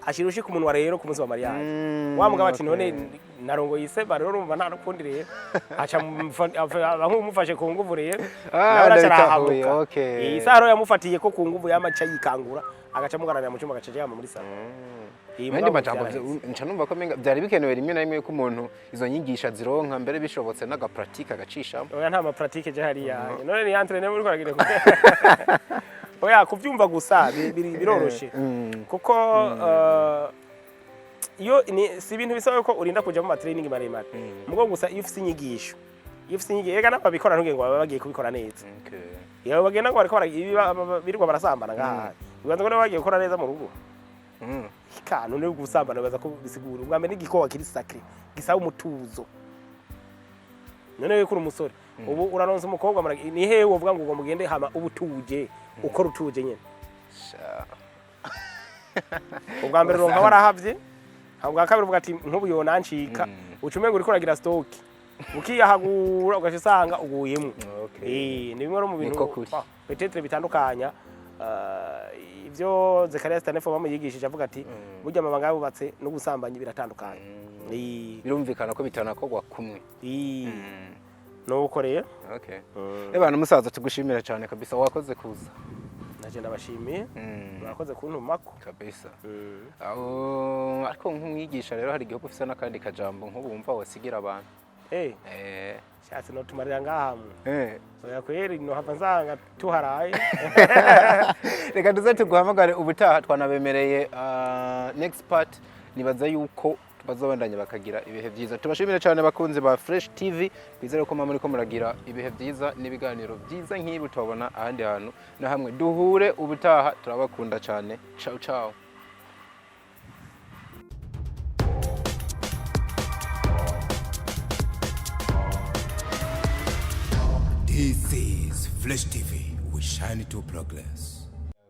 ashira ushika umunwa rero ku munsi wa mariage. Wa mugabo ati none narongoye iseba rero, urumva nta nukundi rero aca nk'umufashe ku nguvu rero. Ah, nawe araca ndabitahuye, arahamuka. okay. Iyi saha rero yamufatiye ko ku nguvu yamaca yikangura, agaca amugananira mu cyumba, agaca aryama muri salon. Iyi Mu yandi mugabo majambo vyaraheze. Nca numva ko menga byari bikenewe rimwe na rimwe ko umuntu izo nyigisho azironka mbere bishobotse n'aga pratique agacishamo. Oya, nta ma pratique je hariya. None ni entraînement uriko uragira? Oya, kuvyumva gusa biroroshe, kuko iyo si ibintu bisaba ko urinda kuja mu ma training maremare, mugo gusa iyo ufise inyigisho, iyo ufise inyigisho, ega n'ababikora ntugire ngo baba bagiye kubikora neza. Iyo bagenda ngo bariko birirwa barasambana ngaha, bibaza ngo niba bagiye gukora neza mu rugo. Ka none gusambana bibaza ko bisigura ubwa mbere n'igikowa kiri sacré gisaba umutuzo. None wewe kuri umusore ubu uraronse umukobwa ni hehe wovuga ngo mugende hama ubu utuje, ukora utuje nyene? Sha. Ubwa mbere uronka warahavye, ubwa kabiri uvuga ati nk'ubu yonancika, uca umenga uriko uragira stock, ukiyahagura ugaca usanga uguyemwo. Ni bimwe no mu bintu Niko kuri. Peut-être bitandukanya ibyo Zekaria Stanefo bamuyigishije, avuga ati burya amabanga yabubatse n'ubusambanyi biratandukanye. Birumvikana ko bitanakorwa kumwe. Nuko rero. Okay. Ebana musaza, tugushimira cyane kabisa, wakoze kuza. Naje ndabashimiye, murakoze kuntumako. Kabisa. Aho ariko nk'umwigisha rero hari igihe uba ufise n'akandi kajambo nk'ubu wumva wasigira abantu. Shatse no tumarira ngaha mu. Oya kweri, nohava nsanga tuharaye. Reka tuze tuguhamagare ubutaha, twanabemereye next part. Nibaza yuko bazobandanya bakagira ibihe byiza. Tubashimire cyane bakunzi ba Fresh TV, twizere ko muri ko muragira ibihe byiza n'ibiganiro byiza nk'ibi tubona ahandi hantu na hamwe. Duhure ubutaha, turabakunda cyane. Ciao ciao. This is Fresh TV. We shine to progress.